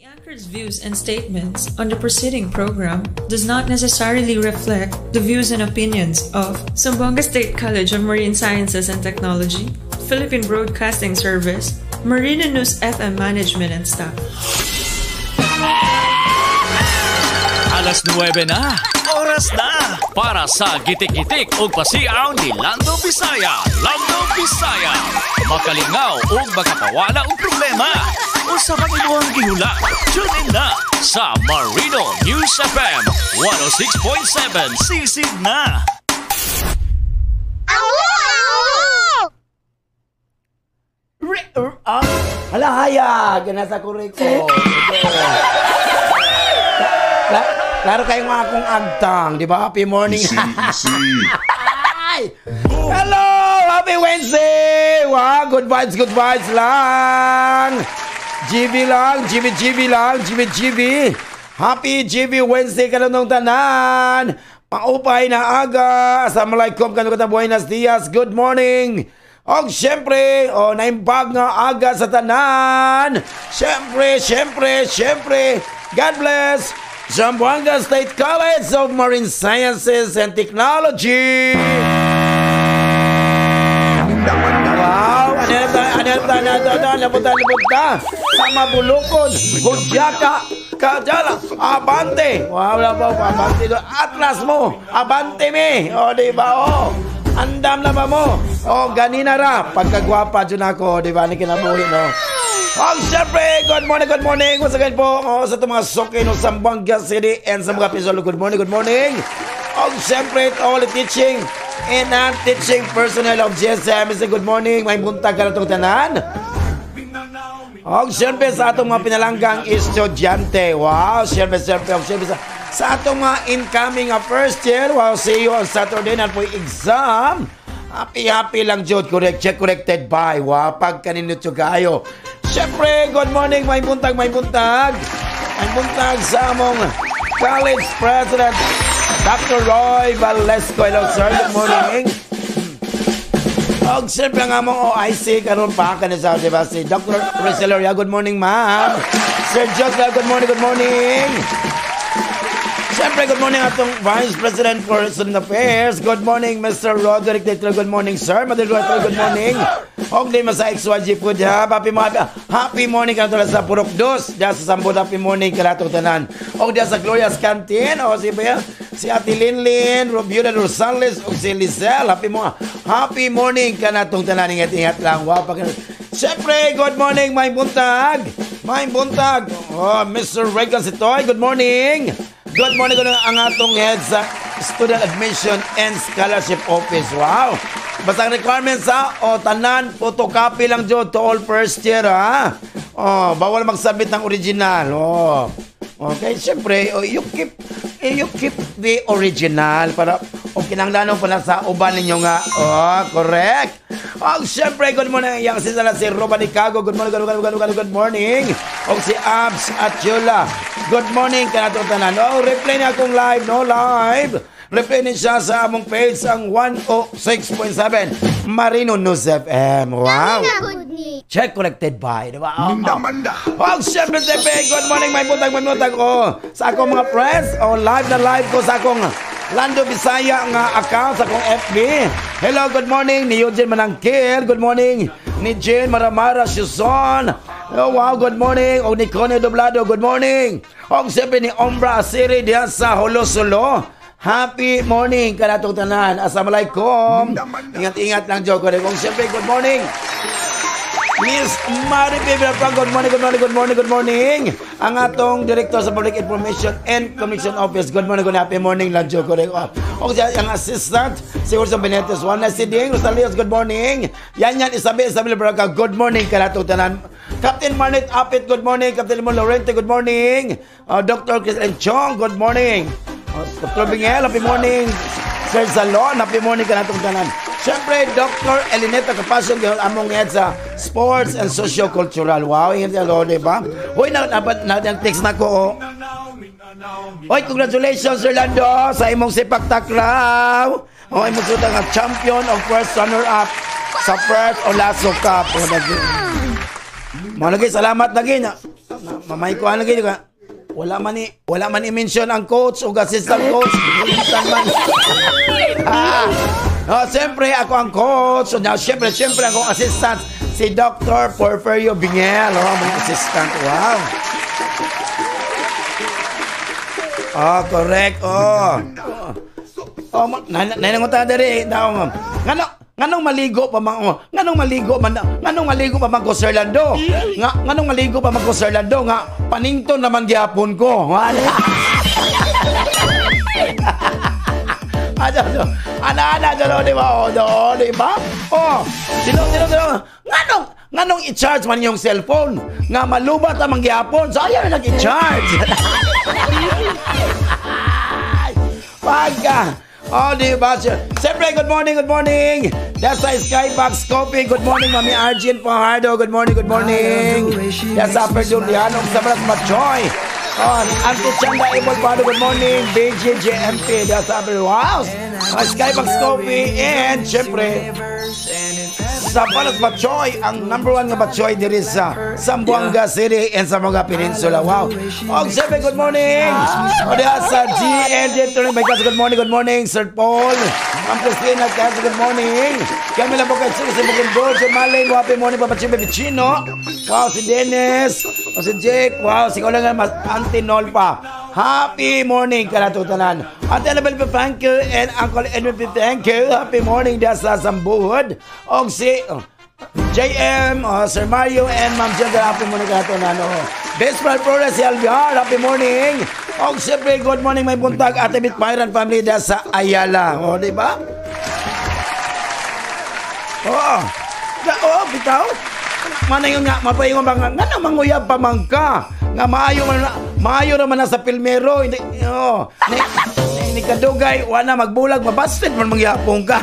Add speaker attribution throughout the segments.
Speaker 1: The anchor's views and statements on the preceding program does not necessarily reflect the views and opinions of Zamboanga State College of Marine Sciences and Technology, Philippine Broadcasting Service, Marina News FM Management and staff.
Speaker 2: Alas 9 na. Oras na para sa gitik-gitik ug pasiaw ni Lando Bisaya. Lando Bisaya. Makalingaw ug makapawala og problema. Unsa man imong gihula? Tune in na sa Marino News FM 106.7. Sisig na.
Speaker 3: Hala hayag nasa kuriko. Klaro kayo nga akong agtang, di ba? Happy morning. Ay! Hello! Happy Wednesday! Wow, good vibes lang! GB lang, GB, GB lang, GB, GB. Happy GB Wednesday ka nung tanan! Paupay na aga! Assalamualaikum, kanu kata buenos dias, good morning! Og syempre, oh, naimbag nga aga sa tanan! Syempre, syempre, syempre, God bless! Zamboanga State College of Marine Sciences and Technology. Wow! Ano na tayo? Ano na tayo? Ano na tayo? Ano na tayo? Sa Mabulukon, Hudyaka, Kajala, Abante. Wow, wala pa, Abante doon. Atlas mo, Abante me. O, di ba? O, andam na ba mo? O, ganina ra. Pagkagwapa dyan ako, di ba? Ni kinabuhi, no? Oh, syempre, good morning, good morning. Once again po, oh, sa itong mga suki no Zamboanga City and sa mga Pizolo, good morning, good morning. Oh, syempre, to all the teaching and non-teaching personnel of GSM, say good morning. May buntag ka na itong tanan. Oh, syempre, sa atong mga pinalanggang estudyante. Wow, syempre, syempre, oh, syempre, sa atong mga incoming first year. Wow, see you on Saturday na po exam. Happy, happy lang, Jude. Correct, check, corrected by. Wow, pagkaninot kayo. Siyempre, good morning, may buntag, may buntag. May buntag sa among college president, Dr. Roy Valesco. Hello, sir. Good morning. Og siyempre ang among OIC, karon pa ka sa, di ba? Si Dr. Rizal. Good morning, ma'am. Sir Joseph, good morning, good morning. Siyempre, good morning atong Vice President for Student Affairs. Good morning, Mr. Roderick Tetro. Good morning, sir. Madrid Roderick, good morning. Og di sa XYG Food Hub. Happy, happy morning ka sa Purok Dos. Diya sa Sambod, happy morning ka tanan. Og diya sa Gloria's Canteen. O si ba si Ate Linlin, Rubiona Rosales, o si Lizelle. Happy, mo, happy morning ka na itong tanan. Ingat-ingat lang. Wow, pag. Siyempre, good morning, may buntag. May buntag. Oh, Mr. Regan Sitoy, good morning. Good morning ko ang atong head sa Student Admission and Scholarship Office. Wow! Basta ang requirements ha, o tanan, photocopy lang dyan to all first year ha. Oh, bawal mag-submit ng original. Oh. Okay, siyempre, oh, you keep the original para o kinahanglan pala sa uban ninyo nga. Oh, correct. Oh, siyempre, good morning. Yang si si Roba Nicago. Good morning, good morning, good morning, good morning. O si Abs Atiola. Good morning kanato tanan. Oh, replay na akong live, no? Live. Replay ni siya sa among page ang 106.7 Marino News FM. Wow. Check connected by, di ba? Oh, oh. Oh, siyempre, siyempre, good morning, may buntag, may buntag. Oh, sa akong mga friends, oh, live na live ko sa akong Lando Bisaya nga account sa akong FB. Hello, good morning ni Eugene Manangkil. Good morning ni Jane Maramara Suson. Oh, wow, good morning. O ni Connie Doblado, good morning. O siyempre ni Ombra Asiri diyan sa Holosolo. Happy morning kanatong tanan. Assalamualaikum. Ingat-ingat lang, Joe. Kung siyempre, good morning. Miss Mari Villalpang, good morning, good morning, good morning, good morning. Ang atong Director sa Public Information and Commission Office, good morning, good happy morning lang, Joe. Correct. O siya, ang assistant, si Ursa Benitez, one na si Ding Rosalios, good morning. Yan yan, Isabel, Isabel Braga, good morning, kanatong tanan. Captain Marnet Apit, good morning. Captain Limon Lorente, good morning. Dr. Chris Chong, good morning. Dr. Bingel, happy morning. Sir Zalon, happy morning kanatong tanan. Siyempre, Dr. Elineta Capasyon, among head sa Sports and Socio-Cultural. Wow, ingat yan, di ba? Hoy, na, na, na, na, text na ko, oh. Hoy, congratulations, Sir Lando, sa imong sepak takraw. Oh, imong suta nga champion of first runner-up sa first Olaso Cup. Oh, lagi. Mga lagi, salamat lagi na. Mamay ko ano gid ka. Wala man i-mention ang coach o assistant coach. Minsan man. Ah. Oh, siyempre ako ang coach. So, now, siyempre akong assistant si Dr. Porfirio Bingel. Oh, mga assistant. Wow. Oh, correct. Oh. Oh, nanangutan diri daw. Nganong maligo pa man, oh, nganong maligo pa man ko Sir Lando. Nganong maligo pa man ko Sir Lando nga panington naman gyapon ko. Wala. Ana do di ba? Oh, do, di ba? Oh, sino. Nganong i-charge man yung cellphone? Nga malubat ang gyapon. So ayaw na nag-i-charge. Pagka oh, di ba? Siyempre, good morning, good morning. That's sa Skybox Coffee. Good morning, Mami Arjun Fajardo. Good morning, good morning. That's sa Perduliano sa Balas Machoy. Oh, Auntie Chanda Ibol Pardo, good morning. BGGMP, that's sa Wow. Skybox Coffee. And, siyempre, sa Balas Machoy, ang number one nga Machoy diri sa Zamboanga City and Zamboanga Peninsula. Wow. Oh, siyempre, good morning. O diha sa GNG Turing by good morning, good morning, Sir Paul. Ma'am Christina, good morning. Camila Bocacci, si Bukindor, si Malay, happy morning, Papa Chipe Vicino. Wow, si Dennis, o si Jake, wow, si Kolangan, mas Auntie Nolpa. Happy morning, kalatutanan. Ate Annabel P. Thank you and Uncle Edwin P. Thank you. Happy morning diya sa Sambuhod. Og si JM, Sir Mario and Ma'am Jenda, happy morning kalatutanan. Oh. Best friend Flores, si Alviar, happy morning. Og siyempre, good morning, may buntag, Ate Bit Pyran family diya sa Ayala. O, di ba? Oo. Oo, bitaw. Manayon nga, mapaingon ba nga, nga manguyab pa man ka. Nga maayo naman na sa pilmero. Hindi, oh, ni kadugay, wala magbulag, mabasted man mangyapong ka.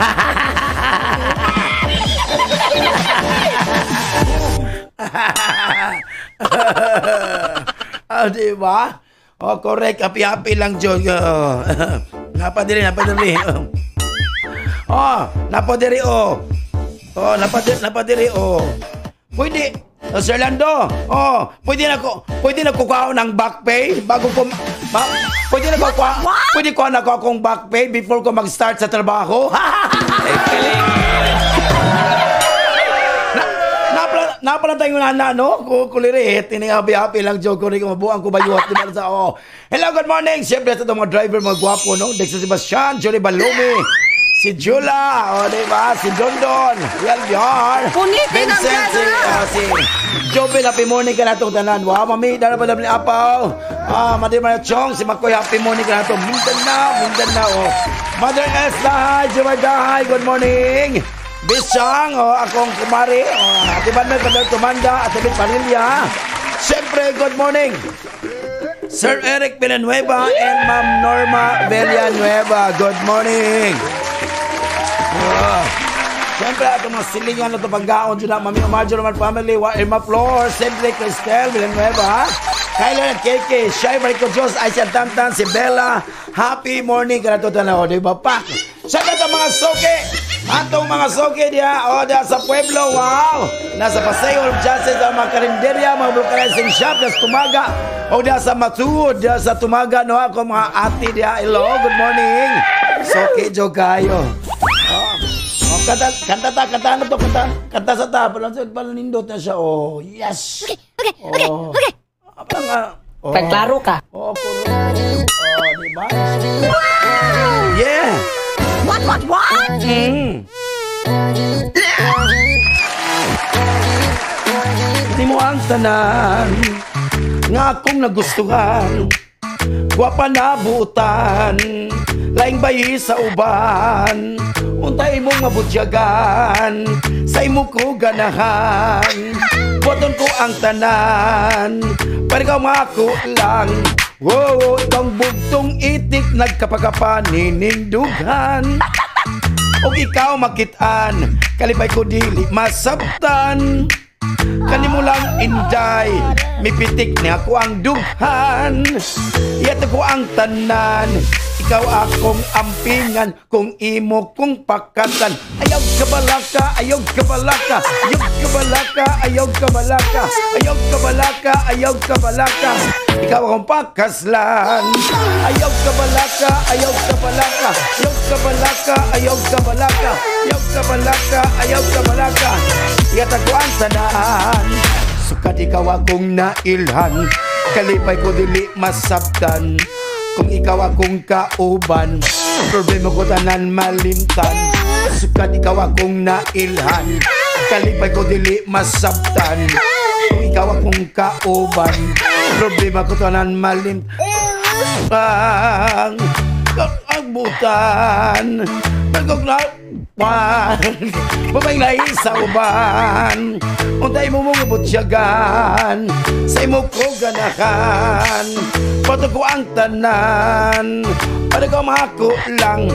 Speaker 3: Ah, di ba? Oh, correct. Happy-happy lang, John. Oh. Napadiri. Oh, napadiri, oh. Oh, napadiri, oh. Pwede, Sir Lando, oh, pwede na kukuha ng back pay bago ko, pwede na ko akong back pay before ko mag-start sa trabaho. Napala tayong nana, no? Kuliri, tinihabi-habi lang, joke ko rin, mabuang ko bayuhat, di ba? Oh. Hello, good morning! Siyempre, sa itong mga driver, mga gwapo, no? Dexter Sebastian, Johnny Balumi, si Jula, o, di ba? Si Dondon, Yalbiar, Vincent, si Jovel, happy morning ka na itong tanan. Wow, mami, dara pa dami apaw. Ah, Mother Maria Chong, si Makoy, happy morning ka na ito. Mindanao, oh. Mother S, Dahay, Jumar Dahay, good morning. Bisyang, oh, akong kumari, oh, Ate Banmel, Padal Tumanda, Ate Bit Parilla. Siyempre, good morning. Sir Eric Villanueva and Ma'am Norma Villanueva. Good morning. Oh. Siyempre, itong mga silingan na ito pagkaon dyan na, Mami Omarjo Roman Family, Irma Flor, Cedric Cristel Villanueva, Kyler at KK, Shai Marico Diyos, Aisha Tantan, si Bella. Happy morning ka na ito tanaw, di ba pa? Siyempre, itong mga soke, atong mga soke diya, o diya sa Pueblo, wow! Nasa Paseo of Justice, ang mga karinderya, mga vulcanizing shop, nasa Tumaga, o diya sa Matud, diya sa Tumaga, no, ako mga ate diya, hello, good morning! Soke, jo kayo. Oh, kanta na to, kanta sa ta, parang nindot na siya, oh, yes! Okay, oh. Okay. Oh.
Speaker 4: Pagklaro ka.
Speaker 3: Oh, correct. Oh, di ba? Yeah!
Speaker 4: What?
Speaker 3: Mm. Hindi mo ang tanan nga akong nagustuhan, gwapa na buutan, laing bayi sa uban, untay mong mabutyagan, sa imo ko ganahan, buhaton ko ang tanan, pero ikaw mako lang. Wow, itong bugtong itik nagkapakapaninindughan. O ikaw makitaan, kalipay ko dili masabtan. Kanimo lang inday, mipitik niya ko ang dughan. Iyato ko ang tanan, Ikaw akong ampingan kung imo kong pakatan. Ayaw kabalaka, ayaw kabalaka, ayaw kabalaka, ayaw kabalaka, ayaw kabalaka, ayaw kabalaka. Ikaw akong pakaslan. Ayaw kabalaka, ayaw kabalaka, ayaw kabalaka, ayaw kabalaka, ayaw kabalaka, ayaw kabalaka. Ihatag ko ang tanan. Sukad ikaw akong nailhan, kalipay ko dili masabtan. Kung ikaw akong kauban, problema ko tanan malimtan. Sukad ikaw akong nailhan, kalipay ko dili masabtan. Kung ikaw akong kauban, problema ko tanan malimtan. Ang butan, nagugnapan, babay lahi sa uban. Untay mo mong butsyagan, sa imo ko ganahan. Pato ko ang tanan, para ko mahako lang.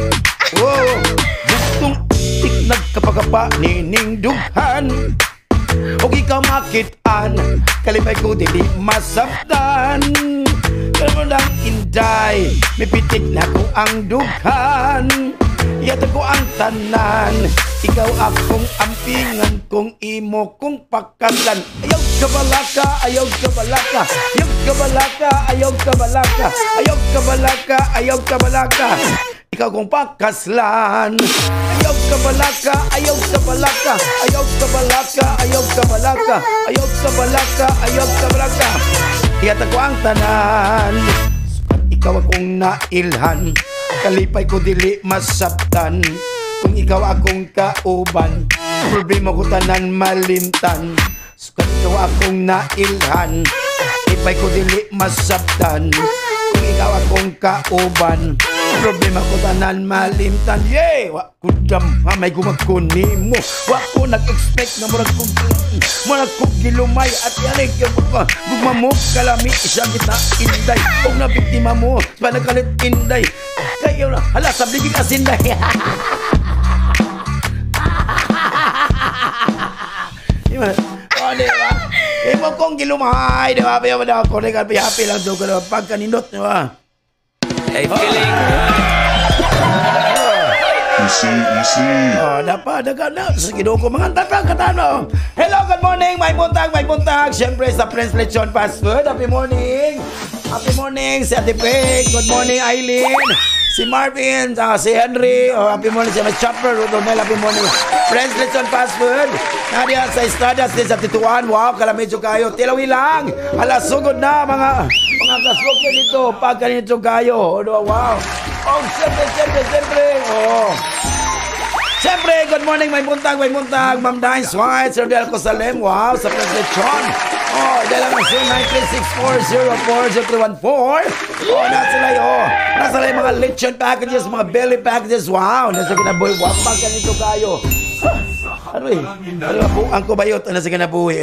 Speaker 3: Oh, bugtong tik nagkapagapa nining dughan. Og ikaw makitaan, kalipay ko dili masabtan. Pero lang inday, may pitik na ko ang dughan. Ihatag ko ang tanan, ikaw akong ampingan kung imo kong pakalan. Ayaw kabalaka, ayaw kabalaka, ayaw kabalaka, ayaw kabalaka, ayaw kabalaka, ayaw kabalaka. Ikaw kong pakaslan. Ayaw kabalaka, ayaw kabalaka, ayaw kabalaka, ayaw kabalaka, ayaw kabalaka, ayaw kabalaka. Ihatag ko ang tanan, ikaw akong nailhan, kalipay ko dili masabtan. Kung ikaw akong kauban, problema ko tanan malimtan. Sukat ikaw akong nailhan, kalipay ko dili masabtan. Kung ikaw akong kauban, problema ko tanan malimtan. Yeah! Wa ko damha, may gumagkuni mo. Wa ko nag-expect na murag kong murag kong gilumay. At yanig, gugma mo, kalami, isang kita inday. Kung nabiktima mo, panagkalit inday. Kayo na, hala, sabligig asinday. Diba? O, diba? Imo kong gilumay, diba? Diba? Diba? Diba? Happy lang doon. Pagkaninot, diba?
Speaker 2: Hey, feeling
Speaker 4: Easy, easy.
Speaker 3: Oh, dapat na. Sige doon ko mga tatang katano. Hello, good morning. May buntag, may buntag. Siyempre sa Prince Lechon Fast Food. Happy morning. Happy morning si Ate Peg. Good morning, Eileen. Si Marvin, si Henry. Oh, happy morning si Miss Chopper. Rodonel, happy morning. Prince Lechon Fast Food. Nadia sa Estrada, sa Tituan. Wow, kalamedyo kayo. Tilawi lang. Alas, sugod na mga kasuke dito. Pagkanito kayo. Oh, wow. Oh, siyempre, siyempre, siyempre. Oh. Siyempre, good morning, may buntag, may buntag. Ma'am Dines White, Sir Del Cosalem. Wow, sa Prince Lechon. Oh, dala lang 0936404014. Oh, nasa lay, oh. Nasa lay mga lechon packages, mga belly packages. Wow, nasa kinabuhi. Wow, pagkanito kayo. Ano eh? Ano ba? Ang kubayot, nasa kinabuhi.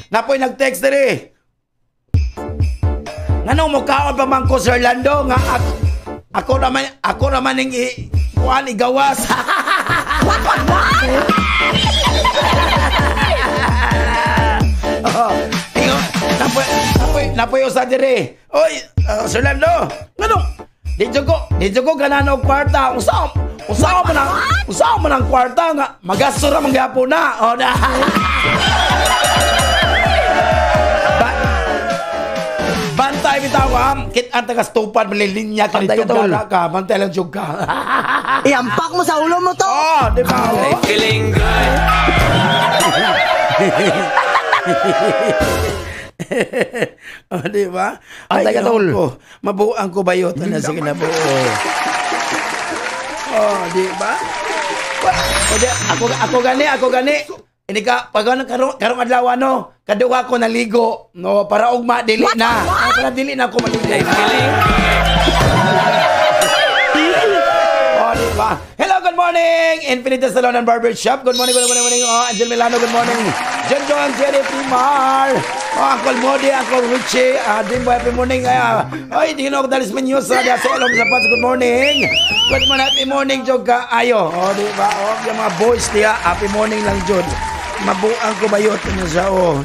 Speaker 3: Napoy nag-text diri. Ngano mo kaon pa man ko Sir Lando nga ako naman ning kuan igawas. What? Oh, napoy usa diri. Oy, Sir Lando, ngano? Di ko ganan og kwarta. Unsa man ang kwarta nga magasto ra man gyapon na. Oh, na. Bantay bitaw am, kit ang taga-stupad malilinya ka dito ka, bantay lang jud ka.
Speaker 5: Iampak mo sa ulo mo to.
Speaker 3: Oh, di ba?
Speaker 2: Hey, feeling good.
Speaker 3: Oh, di ba? Ay, tol. Mabuang ko bayot na sige na buo. Oh, di ba? Ako gani. Ini ka pag karong adlaw no, kaduha ko naligo no para ugma dili na. Oh, para dili na ako maligo. Oh, di ba? Hello, good morning. Infinite Salon and Barber Shop. Good morning, good morning, good morning. Oh, Angel Milano, good morning. John John, Jerry Primar. Oh, Uncle Modi, Uncle Richie, Dimbo, happy morning. Ay, di ko dalis menyosa, sa Elom Zapat, good morning. Good morning, happy morning, jud ka ayo. Oh, di ba? Oh, yung mga boys diya, happy morning lang jud. Mabuang ko bayot niya siya, oh.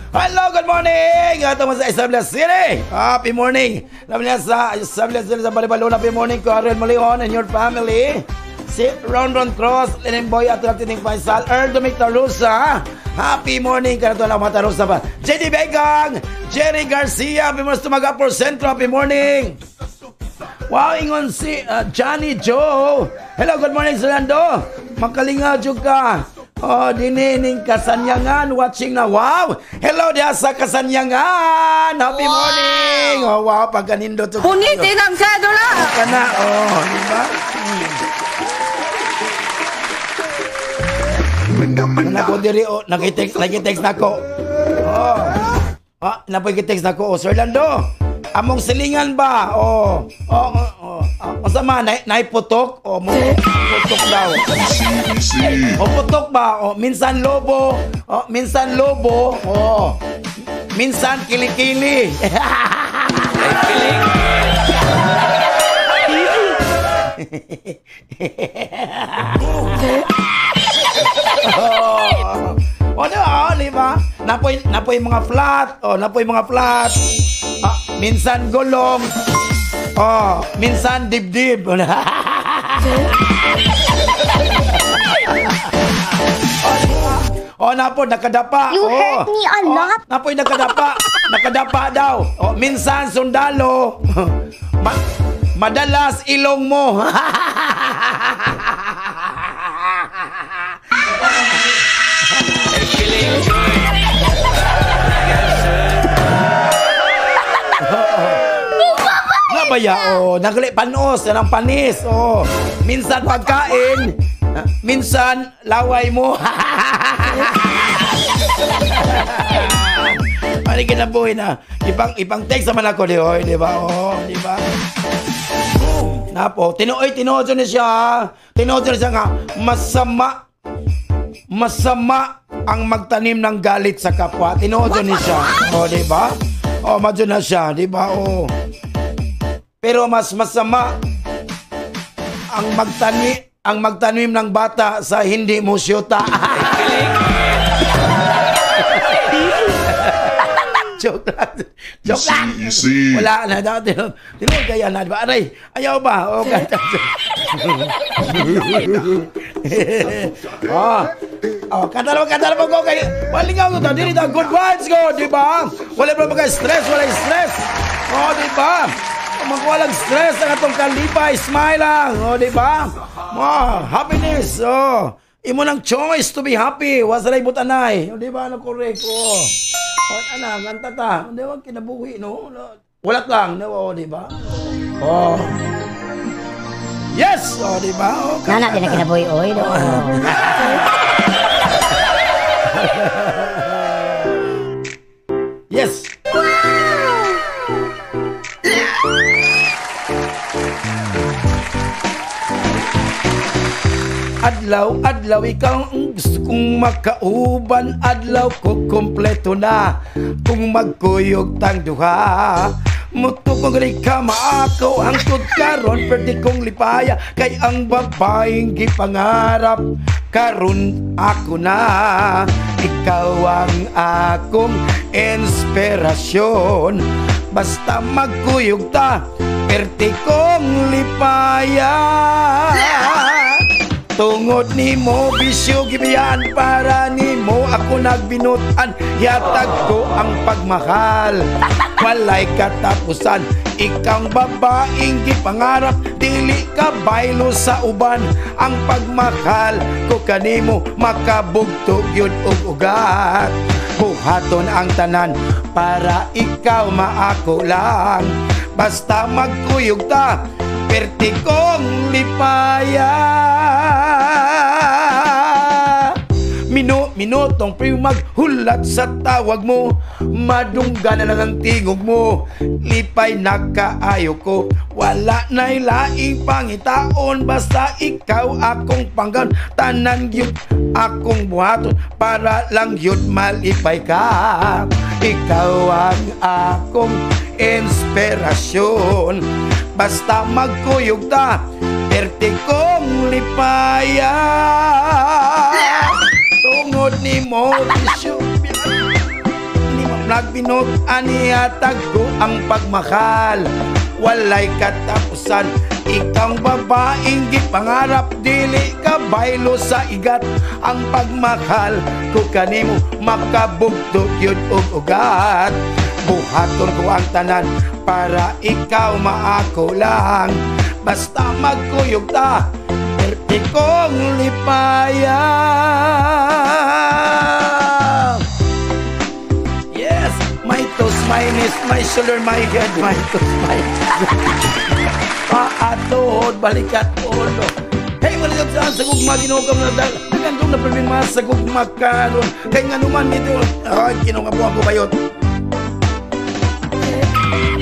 Speaker 3: Hello, good morning! Ato mo sa Isabela City. Happy morning. Labi na sa Isabela City sa Balibalon. Happy morning ko, Ariel Malion and your family. Si Ron Ron Cross, Lenin Boy, ato lang tining Faisal, Earl Dominic Tarusa. Happy morning, kanato lang mga Tarusa ba? JD Begang, Jerry Garcia, happy morning sa Tumagapur Centro, happy morning. Wow, ingon si Johnny Joe. Hello, good morning, Solando. Makalinga jud ka. Oh, dini ning Kasanyangan watching na. Wow. Hello diha sa Kasanyangan. Happy morning. Oh, wow, pagkanindot.
Speaker 6: Punitin ang sedula!
Speaker 3: Kana, oh, di ba? Nako diri oh, nagitext nako. Oh. Ah, napoy-text nako, oh, Sir Lando. Among silingan ba? Oh. Oh, oh, oh. Unsa man naiputok? Oh, mo putok daw. O putok ba? Oh, minsan lobo. Oh, minsan lobo. Oh. Minsan kilikili. Oh. O, diba? Diba? Napoy mga flat. Oh, napoy mga flat. Ah, minsan gulong. Oh, minsan dibdib. Oh, napo nakadapa.
Speaker 7: You hurt me a lot.
Speaker 3: Oh, napoy nakadapa. Nakadapa daw. Oh, minsan sundalo. Madalas ilong mo. Nga ba ya? Oh, nagali panos, yan ang panis. Oh, minsan pagkain, minsan laway mo. Ano kinabuhi na? Ibang text naman ako di, oy, di ba? Oh, di ba? Napo, tinuod ni siya. Tinuod ni siya nga masama ang magtanim ng galit sa kapwa. Tinuod ni siya. Oh, di ba? Oh, madyo na siya, di ba? Oh. Pero mas masama ang magtanim ng bata sa hindi mo siyota. Joke lang. Joke lang. Wala na. Tinuod kaya na. Diba? Aray, ayaw ba? Okay. Oh. Oh, katalo ko kay walingaw ko to. Dili ta good vibes ko, di ba? Wala pa mga stress, wala stress. Oh, di ba? Walang stress ang atong kalipay, smile lang. Oh, di ba? Oh, happiness. Oh, imo nang choice to be happy. Wa sa butanay. Oh, di ba? Ano correct? Oh. Oh, ana, kanta ta. Di ba kinabuhi, no? Wala lang, no, di ba? Oh. Yes, oh, di ba? Oh,
Speaker 7: nana din na kinabuhi, oy, no.
Speaker 3: Yes. Adlaw, adlaw, ikaw ang gusto kong makauban. Adlaw ko kompleto na kung magkuyog tang duha. Muto kong gali ka maakaw hangtod karon perdi kong lipaya. Kay ang babaeng gipangarap karon ako na. Ikaw ang akong inspirasyon. Basta magkuyog ta, perti kong lipaya. Tungod nimo bisyo gibiyan, para nimo ako nagbinutan. Yatag ko ang pagmahal, walay katapusan. Ikang babaeng gipangarap, dili ka baylo sa uban. Ang pagmahal ko kanimo makabugtog yun og ugat. Buhaton ang tanan para ikaw maako lang. Basta magkuyog ta, perti kong lipaya. Minutong maghulat sa tawag mo, madungga na lang ang tingog mo. Lipay nakaayo ko, wala na'y laing pangitaon. Basta ikaw akong panggan, tanan yun akong buhaton, para lang yun malipay ka. Ikaw ang akong inspirasyon. Basta magkuyog ta, perti kong lipaya. Tungod ni mo, bisyo, ni Nagbinutan nihatag ko ang pagmahal. Walay katapusan. Ikang babaeng gipangarap, dili ka baylo sa igat. Ang pagmahal ko kanimo makabugto gyud og ugat. Buhaton ko ang tanan para ikaw maako lang. Basta magkuyog ta, perti kong lipaya. Yes, my toes, my knees, my shoulder, my head, my toes, my paatuhod, balikat, ulo. Hey, wala saan sa gugma, Ginoo ka mga dahil. Nagandong na problema sa gugma karon. Kay nga naman nito, ay, Ginoo nga buwan ko bayot.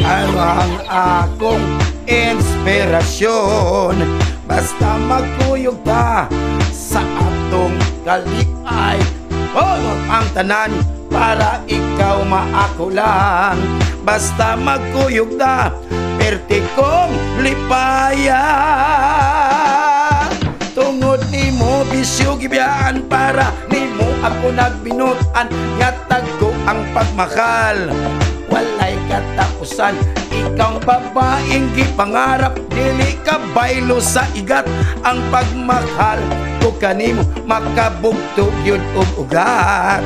Speaker 3: Ang akong inspirasyon, basta magkuyog ta sa atong kalipay. Oh, ang tanan para ikaw maako lang. Basta magkuyog ta, perti kong lipaya. Tungod nimo bisyo gibiyaan, para nimo ako nagbinutan. Ngatag ko ang pagmahal, walay katapusan. Ikaw babaeng gipangarap, dili ka baylo sa igat. Ang pagmahal ko kanimo makabugto gyud og ugat.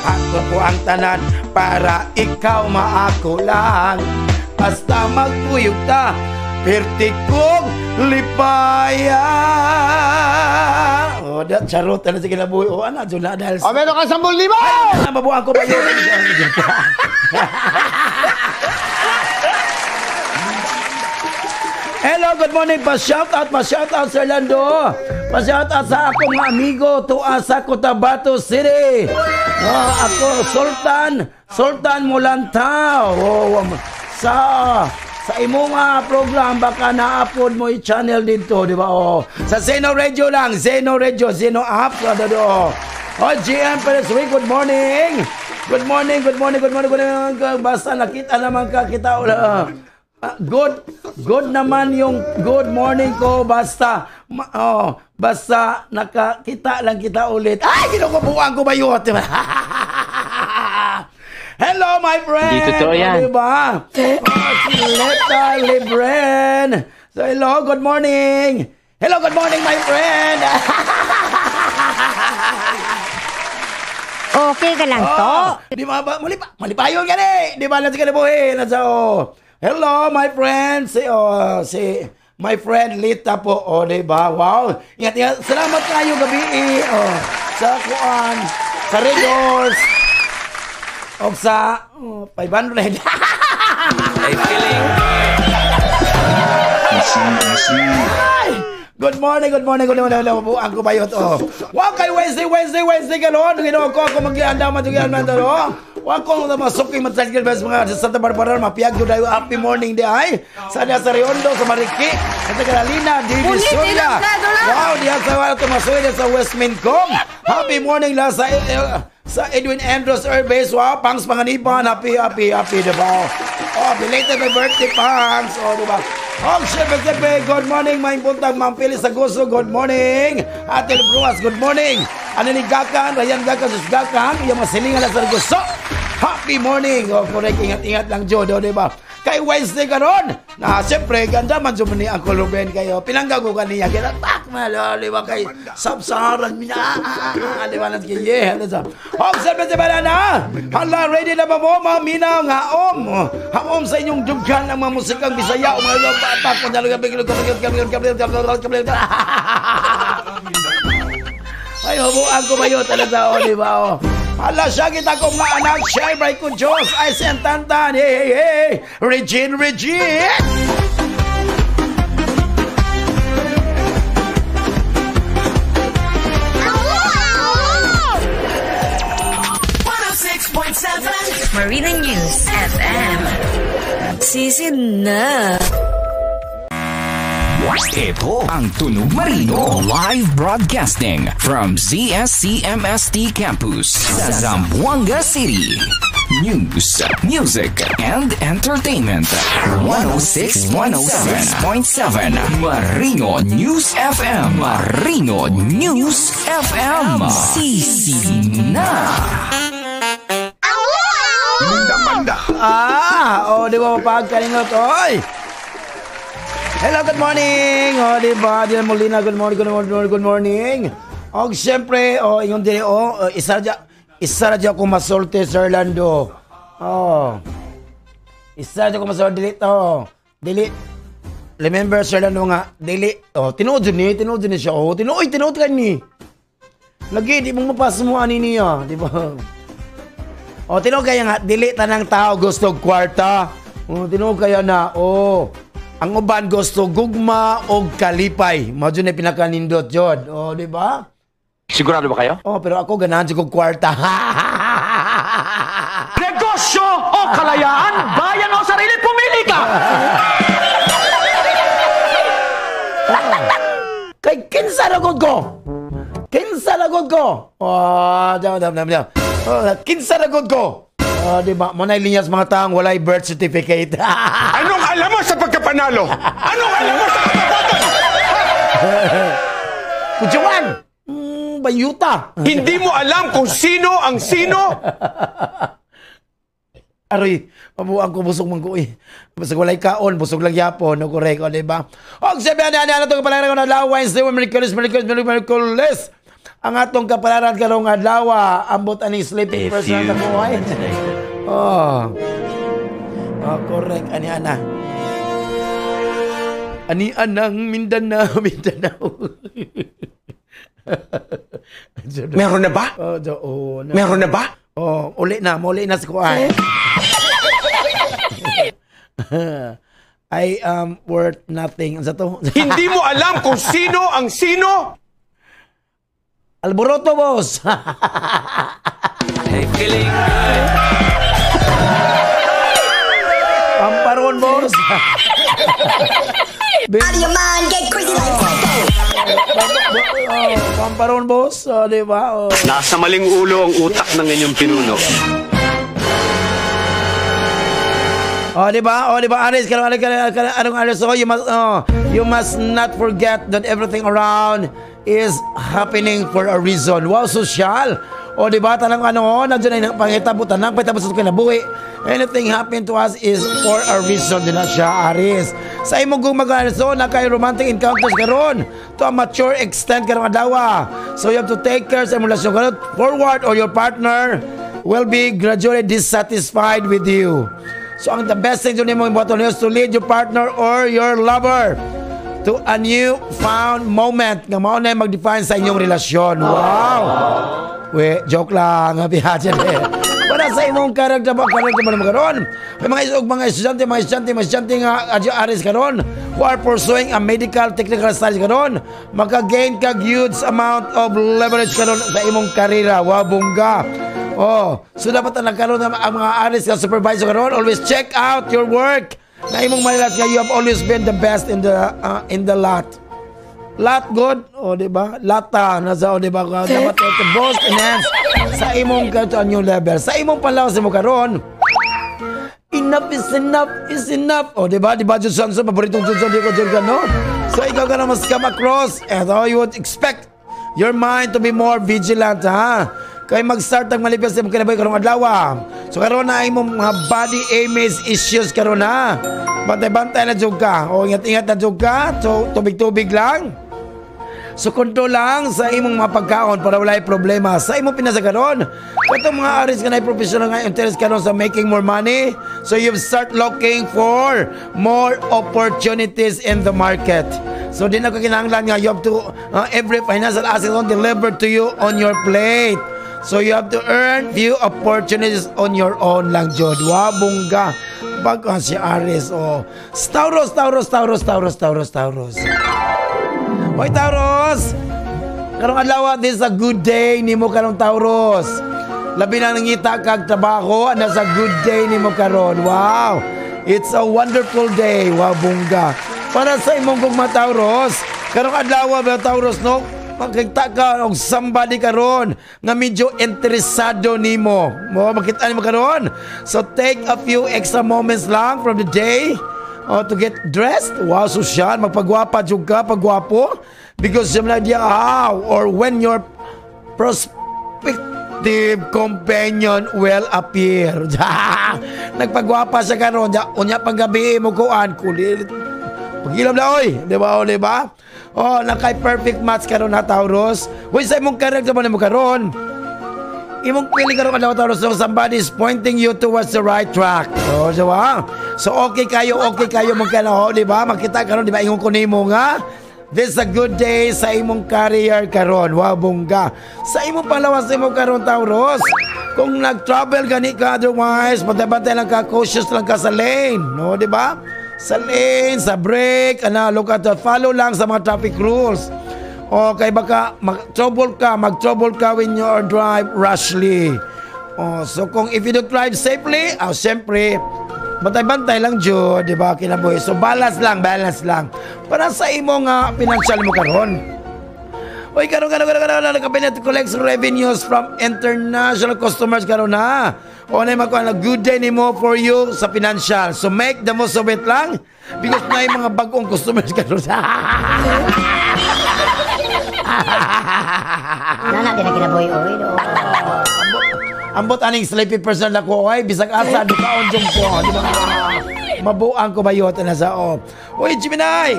Speaker 3: Haton ko ang tanan para ikaw maako lang. Basta magkuyog ta, perti kong lipaya. Oh, dat charot na sa kinabuhi. Oh, ana jud na dahil.
Speaker 6: O, meron ka 10,000!
Speaker 3: Ay, mabuang ko ba yun? Hello, good morning. Pa-shout out Sir Lando. Pa-shout out sa akong amigo tuwa sa Cotabato City. Oh, ako Sultan Mulantao. Oh, sa imong program baka na-upload mo i-channel dito, di ba? Oh, sa Zeno Radio lang, Zeno Radio, Zeno app, do. Oh, GM Perez, good morning. Good morning, good morning, good morning, good morning. Basta nakita naman ka kita. Good naman yung good morning ko, basta basta nakakita lang kita ulit. Ay, kinukubuan ko ba yun? Hello, my friend!
Speaker 8: Hindi totoo yan.
Speaker 3: Diba? Si Leta Libren. So, hello, good morning. Hello, good morning, my friend.
Speaker 7: Okay ka lang to.
Speaker 3: Di ba, malipayon ka ni. Di ba, nasa kalibuhin. Nasa, oh. Hello, my friend. Si my friend Lita po. O, di ba? Wow. Ingat, ingat. Salamat kayo gabi. Oh, sa kuan, sa Red Horse. O sa 500.
Speaker 2: Ay, feeling.
Speaker 3: Ay! Good morning, good morning, good morning. Ang kubayot, oh. Wa kay Wednesday, Wednesday, Wednesday karon. Ginoo ko ako magianda man jud man oh. Wa ko na masuki man sa mga sa Santa Barbara mapiyag jud ayo happy morning di ay. Sa sa Riondo, sa Mariki, sa Tagalina, Divisoria. Wow, diha sa wala tumasuki sa West Mincom. Happy morning la sa Edwin Andrews Airbase. Wow, Pangs Panganiban. Happy, happy, happy, diba? Oh, belated my birthday, Pangs. Oh, diba? Oh, syempre, good morning, maing buntag, Ma'am Phyllis Agoso, good morning. Ate Bruas, good morning. Ano ni Gakan, Ryan Gakan, Sus Gakan, yung masilingan na sa Gusto. Happy morning. Oh, correct, ingat-ingat lang, Jodo, diba? Kay Wednesday karon. Na, siyempre, ganda man jud ni Uncle Ruben kayo. Pinangga ko kaniya. Kaya, tak, malo, diba? Kay Sub-Saharan, mina, diba? Yeah, oh, siyempre, si Banana. Hala, ready na ba mo, mamina, ngaom. Haom sa inyong dughan ang mga musikang Bisaya. Ay, hubuan ko ba yun? Talaga, o, diba, o. Hala siya, kita ko mga anak. Share by ko Diyos. Ay, si Antantan. Hey, hey, hey. Regine, Regine.
Speaker 1: Marina News FM. Season na.
Speaker 9: Ito ang Tunog Marino live broadcasting from ZSCMST Campus sa Zamboanga City. News, music, and entertainment. 106.7 Marino News FM. Marino News FM. Sisi na.
Speaker 3: Ah, oh, di ba mapagkalingot, oy. Hello, good morning. Oh, di ba? Diyan Molina, good morning, good morning, good morning, good morning. Og siyempre, oh, ingon diri, oh, isa ra dya ako masulti, Sir Lando. Oh. Isa ra dya ako masulti dili to. Dili. Remember, Sir Lando nga, dili. Oh, tinuod jud ni siya. Oh, tinuod, tinuod ka ni. Lagi, di mo mapas mo ani niya, di ba? Oh, tinuod kaya nga, dili tanang tao gusto og kwarta. Oh, tinuod kaya na, oh. Ang uban gusto gugma og kalipay. Mao jud na pinakanindot jud. Oh, di ba?
Speaker 6: Sigurado ba kayo?
Speaker 3: Oh, pero ako ganahan jud kog kwarta.
Speaker 6: Negosyo o kalayaan, bayan o sarili, pumili ka!
Speaker 3: Kay kinsa na gud ko? Kinsa na gud ko? Oh, dam dam dam dam. Oh, kinsa na gud ko? Oh, di ba? Mo na linyas mga taong walay birth certificate.
Speaker 8: Anong alam mo sa pagkapanalo? Anong alam mo sa katapatan?
Speaker 3: Kujuan! Bayuta!
Speaker 8: Hindi mo alam kung sino ang sino?
Speaker 3: Aroy, mabuang ko, busog man ko eh. Busog walay kaon, busog lang yapon, no, correct, o, di ba? Og sabi, ano, ano, ano, itong kapalaran ko na adlaw, Wednesday, Merkulis, Merkulis, Merkulis, Merkulis. Ang atong kapalaran karong adlaw, ambot ani sleeping
Speaker 6: A
Speaker 3: person
Speaker 6: few
Speaker 3: na buhay.
Speaker 6: moments later.
Speaker 3: Oh. Oh, correct, ani ana. Ani anang Mindanao, Mindanao.
Speaker 8: Meron na ba?
Speaker 3: Oh, do, oh, na.
Speaker 8: Meron na ba?
Speaker 3: Oh, uli na, muli na sa kuan. I am worth nothing. Ano sa to?
Speaker 8: Hindi mo alam kung sino ang sino?
Speaker 3: Alboroto, boss!
Speaker 2: Hey, feeling good.
Speaker 3: Pamparon, boss!
Speaker 7: Out of your mind, get crazy like psycho.
Speaker 3: Oh, pamparon, boss. Oh, di ba? Oh.
Speaker 6: Nasa maling ulo ang utak ng inyong pinuno.
Speaker 3: Oh, di ba? Oh, di ba? Aris, karon aris, karon karon anong aris? Oh, you must not forget that everything around is happening for a reason. Wow, social. O, di ba? Tanang ano, oh, nandiyan na yung pangitabo, tanang pangitabo sa kinabuhi. Anything happen to us is for a reason din na siya, Aris. Sa imong gumagawa, so, na kay romantic encounters karon to a mature extent karong adlaw. So you have to take care sa imong relasyon karon forward or your partner will be gradually dissatisfied with you. So ang the best thing to imong buhaton is to lead your partner or your lover to a new found moment nga mao na yung mag-define sa inyong relasyon. Wow! We, joke lang. Happy eh. Para sa imong character ba naman karon? May mga estudyante nga adyo Aris karon who are pursuing a medical technical studies karon, maka-gain kag huge amount of leverage karon sa imong karera. Wow, bongga. Oh, so dapat ang nagkaroon ng ang mga Aris nga supervisor karon, always check out your work. Na imong marilas nga you have always been the best in the lot. Lot good, o di ba? Lata nasa, o di ba? Dapat to boast enhance sa imong to a new level. Sa imong panlawas mo karon, enough is enough is enough. O di ba? Di ba Judson, sa paboritong Judson di ko Judson, no? So ikaw ka na must come across and oh, you would expect your mind to be more vigilant, ha? Kay mag-start ang malipis sa imong kinabuhi karong adlaw. So karon na imong mga body image issues karon ha. Bantay-bantay na jud ka. O ingat-ingat na jud ka. So tubig-tubig lang. So control lang sa imong mga pagkaon para walay problema. Sa imong pinasa karon, katong mga aris ka na professional nga interest karon sa making more money, so you start looking for more opportunities in the market. So di na ko kinahanglan nga you have to every financial asset on delivered to you on your plate. So you have to earn few opportunities on your own lang jud. Wa bongga. Pag si Aris, oh. Taurus, Taurus, Taurus, Taurus, Taurus, Taurus. Hoy Taurus! Karong adlaw, this is a good day nimo karong Taurus. Labi na nangita kag trabaho, ana sa good day nimo karon. Wow! It's a wonderful day. Wow, bongga. Para sa imong gugma Taurus, karong adlaw ba Taurus no? Makita ka og somebody karon nga medyo interesado nimo. Mo makita nimo karon. So take a few extra moments lang from the day, oh, to get dressed. Wow, social, magpagwapa jud ka, pagwapo. Because yung idea how or when your prospect Attractive companion will appear. Nagpagwapa siya karon, unya panggabi mo kuan kulit. Pagilom na oy, di ba? O, di ba? Oh, nakay perfect match karon na, Taurus. Uy, sa imong character mo nimo karon. Imong feeling karon adlaw, Taurus, so somebody is pointing you towards the right track. Oh, di ba? So okay kayo mo kana, oh, di ba? Makita karon, di ba, ingon ko nimo nga this is a good day sa imong career karon. Wow, bongga. Sa imong palawas imo karon, Taurus, kung nag-travel gani ka otherwise, bantay-bantay lang ka, cautious lang ka sa lane, no, di ba? Sa lane, sa brake, ana, look at the, follow lang sa mga traffic rules. O, kay baka mag-trouble ka when you are drive rashly. Oh, so kung if you don't drive safely, ah, siyempre, bantay-bantay lang jud, di ba, kinabuhi. So balance lang, balance lang. Para sa imong financial mo karon. Uy, karon karon karon karon nagkabinet collects revenues from international customers karon na. O na makuha na good day nimo for you sa financial. So make the most of it lang because na yung mga bagong customers karon.
Speaker 7: Nana din na kinabuhi oy do.
Speaker 3: Ambot aning sleepy person na ko ay bisag asa dukaon jung ko, di ba? Mabuang ko bayot na sa oh. Uy, Gemini.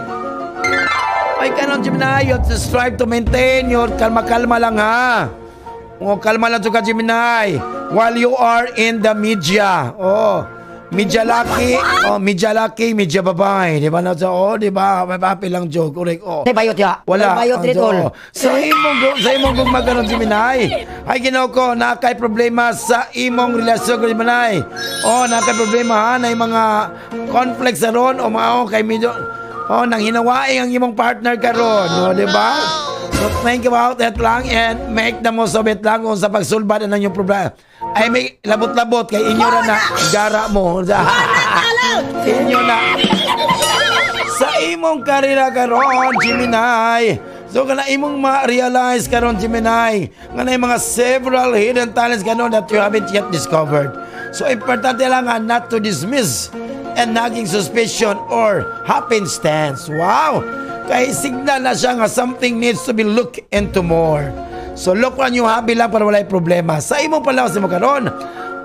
Speaker 3: Ay, kanon Gemini, you have to strive to maintain your kalma-kalma lang ha. O, kalma lang ka, Gemini, while you are in the media. Oh, media lucky, oh, media lucky, media babae. Di ba na sa oh, di ba? May papi lang joke, correct. Oh.
Speaker 5: May bayot ya.
Speaker 3: Wala.
Speaker 5: May bayot
Speaker 3: Ang
Speaker 5: rin tol.
Speaker 3: Sa imong gugma karon, Gemini. Ay, Ginoo ko, na kay problema sa imong relasyon, Gemini. Oh, na kay problema ha, na yung mga conflicts ron o mga oh, kay medyo oh, nang hinawain ang imong partner karon, no, di ba? So think about it lang and make the most of it lang kung sa pagsulbad ng inyong problema. Ay may labot-labot kay inyo ra na gara mo. Inyo na. Sa imong karera karon, Gemini. So kana imong ma-realize karon, Gemini, nga na mga several hidden talents karon that you haven't yet discovered. So importante lang nga not to dismiss and nagging suspicion or happenstance. Wow! Kay signal na siya nga something needs to be looked into more. So look on your hobby lang para walay problema. Sa imong palawas mo karon,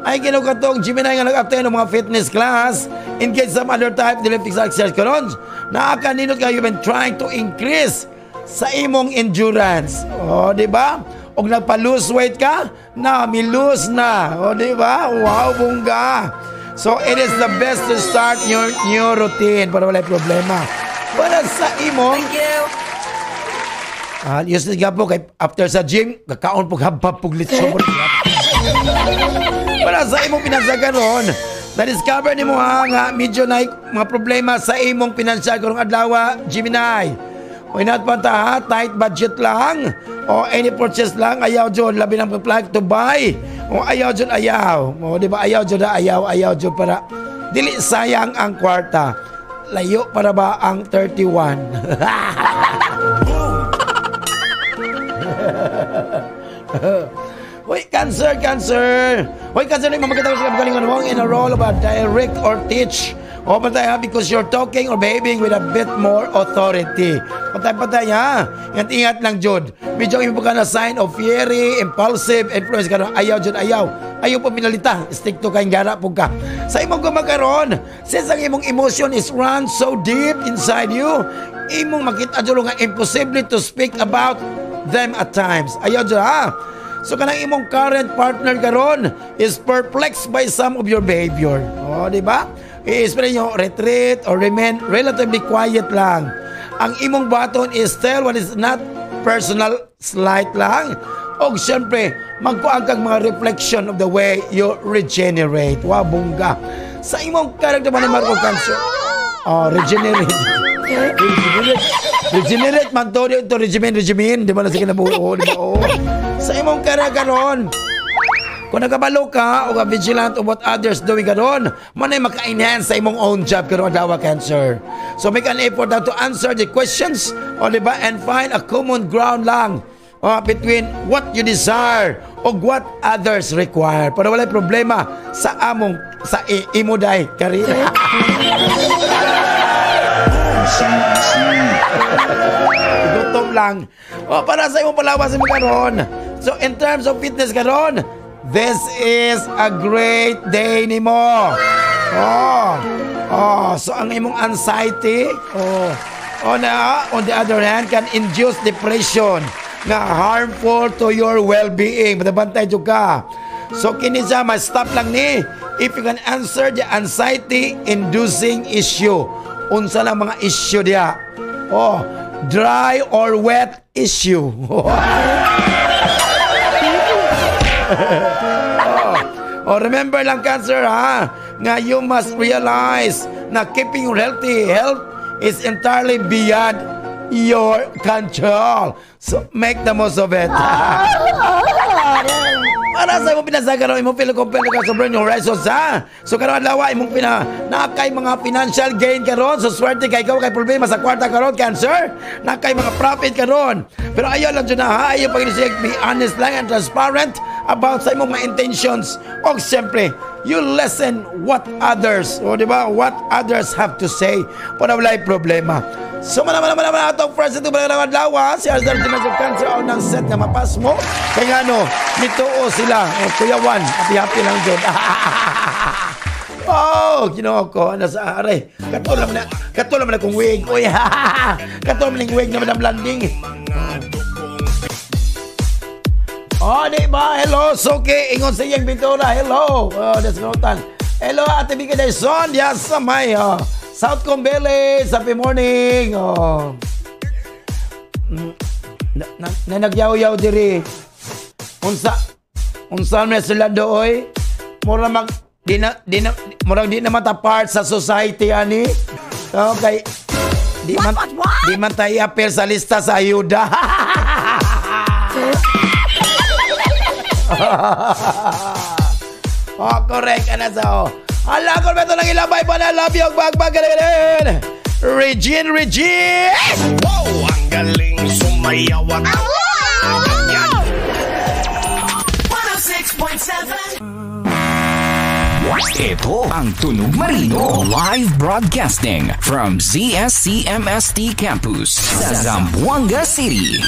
Speaker 3: ay ginukatong Gemini nga nag-attend ng mga fitness class, engage some other type of lifting exercise karon. Nakakanindot ka, you've been trying to increase sa imong endurance. Oh, di ba? Og nagpa-lose weight ka, na mi lose na. Oh, di ba? Wow, bongga. So it is the best to start your new routine para walay problema. Para sa imong
Speaker 1: Thank you.
Speaker 3: Ah, useless nga po kay after sa gym, kakaon po habab pug litson. Para sa imong pinansyal karon, na-discover nimo ha nga medyo na mga problema sa imong pinansyal karong adlaw, Gemini. O inat pa ta ha, tight budget lang o any purchase lang, ayaw jud, labi ng pag to buy. O ayaw jud ayaw. O di ba ayaw jud ayaw, ayaw jud para dili sayang ang kwarta. Layo para ba ang 31? Uy, Cancer, Cancer! Uy, Cancer, may makita ko sa kagalingon mo in a role of a direct or teach. O, patay ha, because you're talking or behaving with a bit more authority. Patay, patay ha. Ingat-ingat lang, jud. Medyo imo ka na sign of fiery, impulsive, influence ka na. Ayaw, jud, ayaw. Ayaw po pinalita. Stick to kayong gara po ka. Sa imong gumakaroon, since ang imong emotion is run so deep inside you, imong makita jud nga imposible to speak about them at times. Ayaw jud ha. So kanang imong current partner karon is perplexed by some of your behavior. O, di ba? I-explain nyo, retreat or remain relatively quiet lang. Ang imong button is tell what is not personal slight lang. O siyempre, magkuang kag mga reflection of the way you regenerate. Wow, bongga. Sa imong character man ni Marco Cancio. Oh, regenerate. Regenerate. Regenerate man to, ito regimen, regimen. Di ba na sige na buo, di ba? Oh. Sa imong karera karon, kung nagkabalo ka o ka vigilant of what others doing karon, manay maka-enhance sa imong own job karon adlaw, Cancer. So make an effort now to answer the questions, o di ba, and find a common ground lang between what you desire o what others require. Para walay problema sa among sa imo day karera.
Speaker 4: Easy, easy.
Speaker 3: Gutom lang. O, para sa imong palawas mo karon. So in terms of fitness karon, this is a great day nimo. Oh. Oh, so ang imong anxiety, oh, on the other hand, can induce depression nga harmful to your well-being. Bantay jud ka. So kini siya, ma-stop lang ni if you can answer the anxiety-inducing issue. Unsa lang mga issue diha? Oh, dry or wet issue. Oh, remember lang, Cancer, ha? Nga you must realize na keeping your healthy health is entirely beyond your control. So make the most of it. Para sa imong pinasagaron, imong feel compelled ka sa brand new horizons, ha? So karon adlaw imong nakay mga financial gain karon. So swerte kay ikaw kay problema sa kwarta karon, Cancer. Nakay mga profit karon. Pero ayo lang jud na, ha? Ayo pag be honest lang and transparent about sa imong mga intentions. Og siyempre, you listen what others, o di ba? What others have to say. Para walay problema. So mana atong first ito ba adlaw, si Arzar Dimas of Cancer o ng set nga mapas mo. Kaya nga no, mituo sila. O, Kuya Juan, happy-happy lang dyan. Oh, Ginoo ko, ano sa aray. Katulad man na kong wig. Uy, katulad man ng wig na Madam Landing. Oh, di ba? Hello, Suki. Ingon sa iyang Pintura. Hello. Oh, that's Rotan. Hello, Ate Bika Dyson. Yes, sa may, oh. Southcom Village. Happy morning. Oh. Na nagyaw-yaw diri. Unsa man sila dooy? Mura mag di na murag di na mata part sa society ani. Okay. Di man tayo appear sa lista sa ayuda. Oh, correct ana sa oh. Ala ko beto lang ilabay pa na love you bagbag. Regine.
Speaker 8: Wow, ang galing sumayaw at ganyan.
Speaker 9: 106.7. Ito ang Tunog Marino live broadcasting from ZSCMST Campus sa Zamboanga City.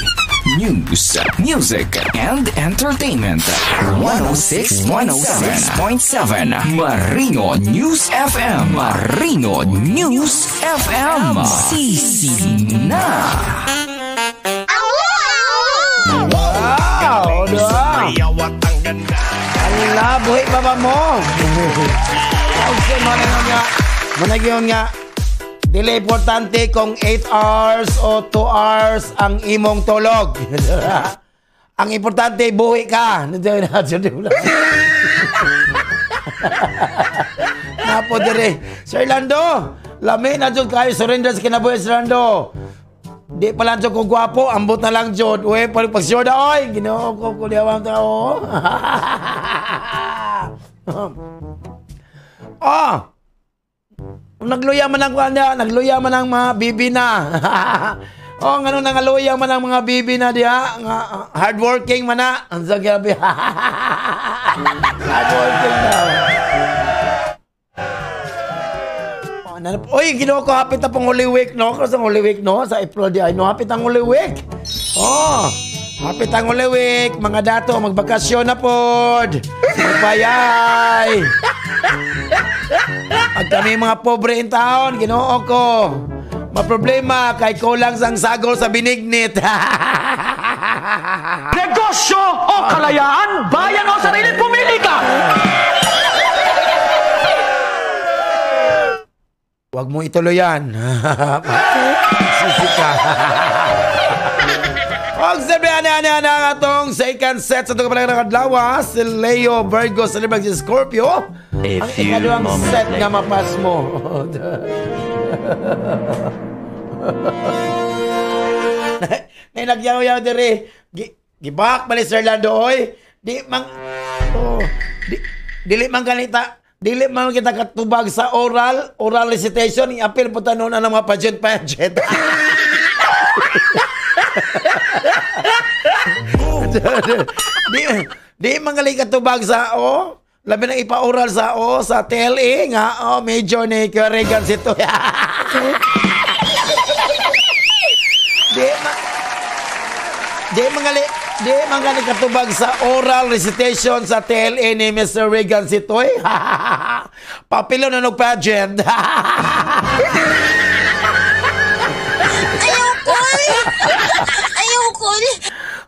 Speaker 9: News, music, and entertainment. 106.7 Marino News FM. Marino News FM. Sisi na.
Speaker 3: Wow! Ala, buhi pa ba mo? Managyon nga. Dili importante kung 8 hours o 2 hours ang imong tulog. Ang importante, buhi ka. Napo dire. Sir Lando, lami na jud kayo surrender sa kinabuhi, Sir Lando. Di pa lang jud ko gwapo, ambot na lang jud. Uy, pag sure na, oy, Ginoo ko kuliyawang tao. Oh! Nagluya man ang kanya, nagluya man ang mga bibi na. Oh, ngano nangaluya man ang mga bibi na diha, nga hardworking man na. Ang sagabi. Hardworking na. Oh, oy, Ginoo ko, hapit na pong Holy Week, no? Kasi ang Holy Week, no? Sa April di ay, no? Hapit ang Holy Week. Oh, hapit ang Holy Week, mga dato, magbakasyon na pod. Magpayay. At kami mga pobre in taon, Ginoo ko. Maproblema kay kulang sang sagol sa binignit.
Speaker 6: Negosyo o kalayaan, bayan o sarili, pumili ka!
Speaker 3: Huwag mo ituloy yan. Sisi ka. Og sabi, ana ang atong second set sa itong kapalagay ng adlaw, si Leo Virgo sa Libra si Scorpio. Ang ikaduhang set nga mapas mo. Nay nagyaw-yaw diri. Gibak man ni Sir Lando oy. Di mang oh, dili man ganita, dili man kita katubag sa oral recitation, i-appeal po tanon ang mga pageant. Di mangali katubag sa o labi nang ipa-oral sa o sa TLE nga o major ni Regan sito. Di Di man ka katubag sa oral recitation sa TLA ni Mr. Regan Sitoy. Papilo na nog pageant.
Speaker 10: Ayoko! Ayoko!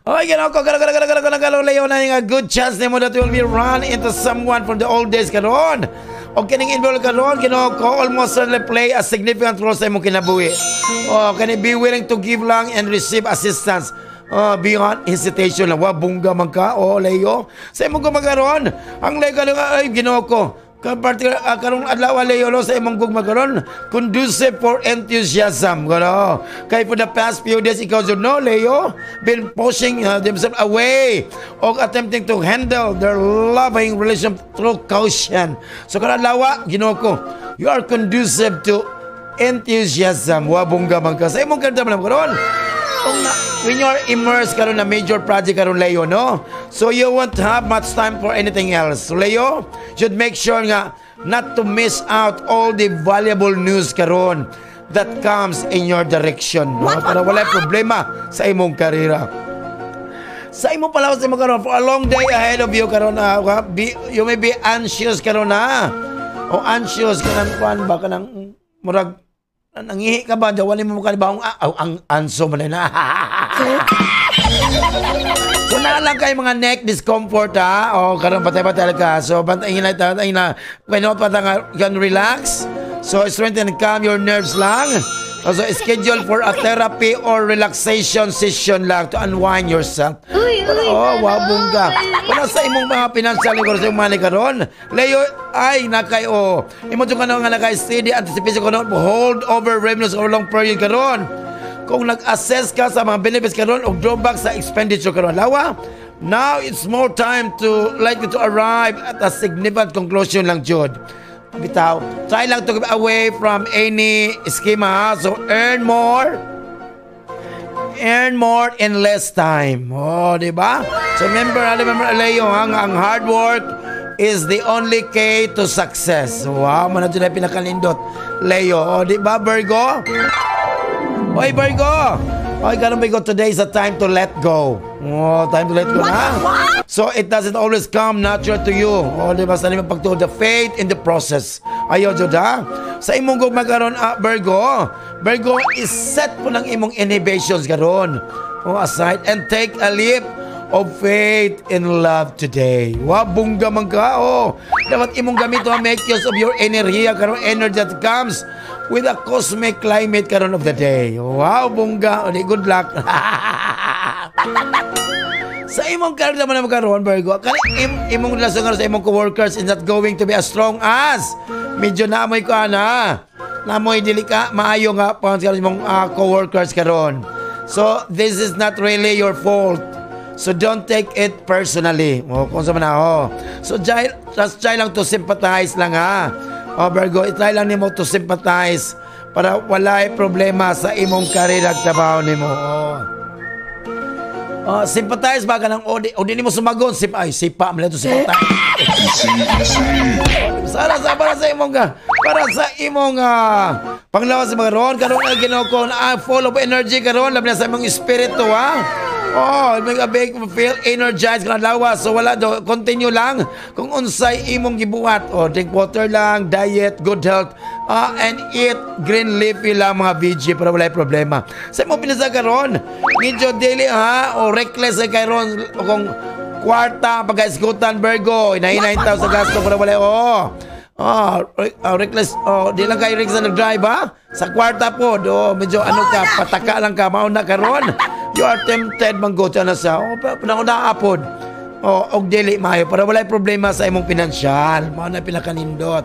Speaker 3: Oy, gano'n ko, gano'n, gano'n, gano'n, gano'n, gano'n, Leo, na nga good chance nimo that you will be run into someone from the old days karon. O kining involved karon, Ginoo ko, almost certainly play a significant role sa imong kinabuhi. O, kani be willing to give lang and receive assistance. Beyond hesitation lang. Wa, bungga man ka, o, Leo. Sa imong gumagaron, ang Leo, ay, Ginoo ko, particular karong adlaw, Leo, no, sa imong gugma karon conducive for enthusiasm gano kay for the past few days ikaw jud, no, Leo, been pushing themselves away or attempting to handle their loving relationship through caution. So karon adlaw, Ginoo ko, you are conducive to enthusiasm. Wa, bungga man ka. Sa imong kanta man karon, when you're immersed karon na major project karon, Leo, no, so you won't have much time for anything else. So Leo should make sure nga not to miss out all the valuable news karon that comes in your direction, no? Para wala problema sa imong karera, sa imong palawas mo karon. For a long day ahead of you karon, you may be anxious karon na o anxious kanang kuan ba, kanang murag nangihi ka ba, wala mo ka ba ang anso man na. So na lang kay mga neck discomfort ha o karon patay-patay ka. So bantay na tay na kay pa nga can relax. So strengthen and calm your nerves lang. Also, schedule for a therapy or relaxation session lang to unwind yourself.
Speaker 10: Uy, uy,
Speaker 3: oh, wabungga. Para sa imong mga financial ni sa imong money karon, Leo, ay nakay oh. Imo jud nga nakay steady anticipation karon, hold over revenues over long period karon. Kung nag-assess ka sa mga benefits karon o drawbacks sa expenditure karon, lawa, now it's more time to likely to arrive at a significant conclusion lang jud. Bitaw, try lang to get away from any schema, ha? So earn more in less time. Oh, di ba? So remember, remember, Leo, ang hard work is the only key to success. Wow, man na pinakalindot. Leo, oh, di ba, Virgo? Oy, Virgo! Oy, ganun, Virgo, today is a time to let go. Oh, time to let go na. So, it doesn't always come natural to you. Oh, di ba? Sa limang pagtuo, the faith in the process. Ayaw, jud, ha? Sa imong gugma karon, Virgo, Virgo, is set po ng imong inhibitions karon. Oh, aside and take a leap of faith in love today. Wa, bungga man ka, oh. Dapat imong gamito make use of your energy karon, energy that comes with a cosmic climate karon of the day. Wow, bungga. O, di, good luck. Sa imong karon naman naman karon, Virgo, kani imong relasyon karon sa imong coworkers is not going to be as strong as medyo naamoy ko ana. Naamoy dili ka maayo nga pa sa imong coworkers karon. So this is not really your fault. So don't take it personally. O, kung sa man ako. So try, just try lang to sympathize lang ha. O Virgo, try lang nimo to sympathize para walay problema sa imong karera at trabaho nimo. Oh. Oh, sympathize ba ka ng o di nimo sumagon sip ay sipa man to sympathize. Sana sa para sa imong panglawas sa mga ron karon nga Ginoo ko full of energy karon, labi na sa imong espiritu ha. Oh, make a big feel energized ka lawas. So wala do, continue lang kung unsay imong gibuhat. Oh, drink water lang, diet, good health, and eat green leafy lang mga veggie para walay problema. Sa imong pinasa karon, medyo daily ha, o reckless ay karon kung kwarta pagkaisgutan, Virgo, inahinay tao sa gasto para walay oh. Oh, reckless. Oh, di lang kayo reckless na nag-drive ha? Sa kwarta po, do, medyo ano ka, pataka lang ka, mauna karon. You are tempted manggo na sa, oh, panahon apod. Oh, og dili maayo para walay problema sa imong pinansyal. Mao na pinakanindot.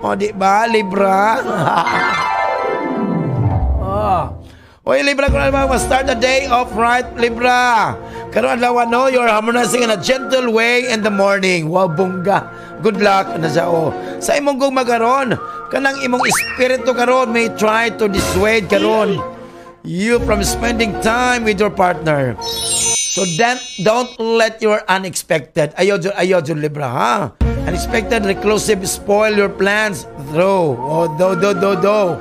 Speaker 3: Oh, di ba, Libra? Oh. Oy, Libra, kung ano ba, start the day off right, Libra. Karon adlaw no, you're harmonizing in a gentle way in the morning. Wow, bongga. Good luck na siya, oh. Sa imong gugma karon, kanang imong espiritu karon may try to dissuade karon you from spending time with your partner. So then, don't let your unexpected, ayaw jud, ayaw jud, Libra, ha? Unexpected reclusive spoil your plans. Throw. Oh, do, do, do, do.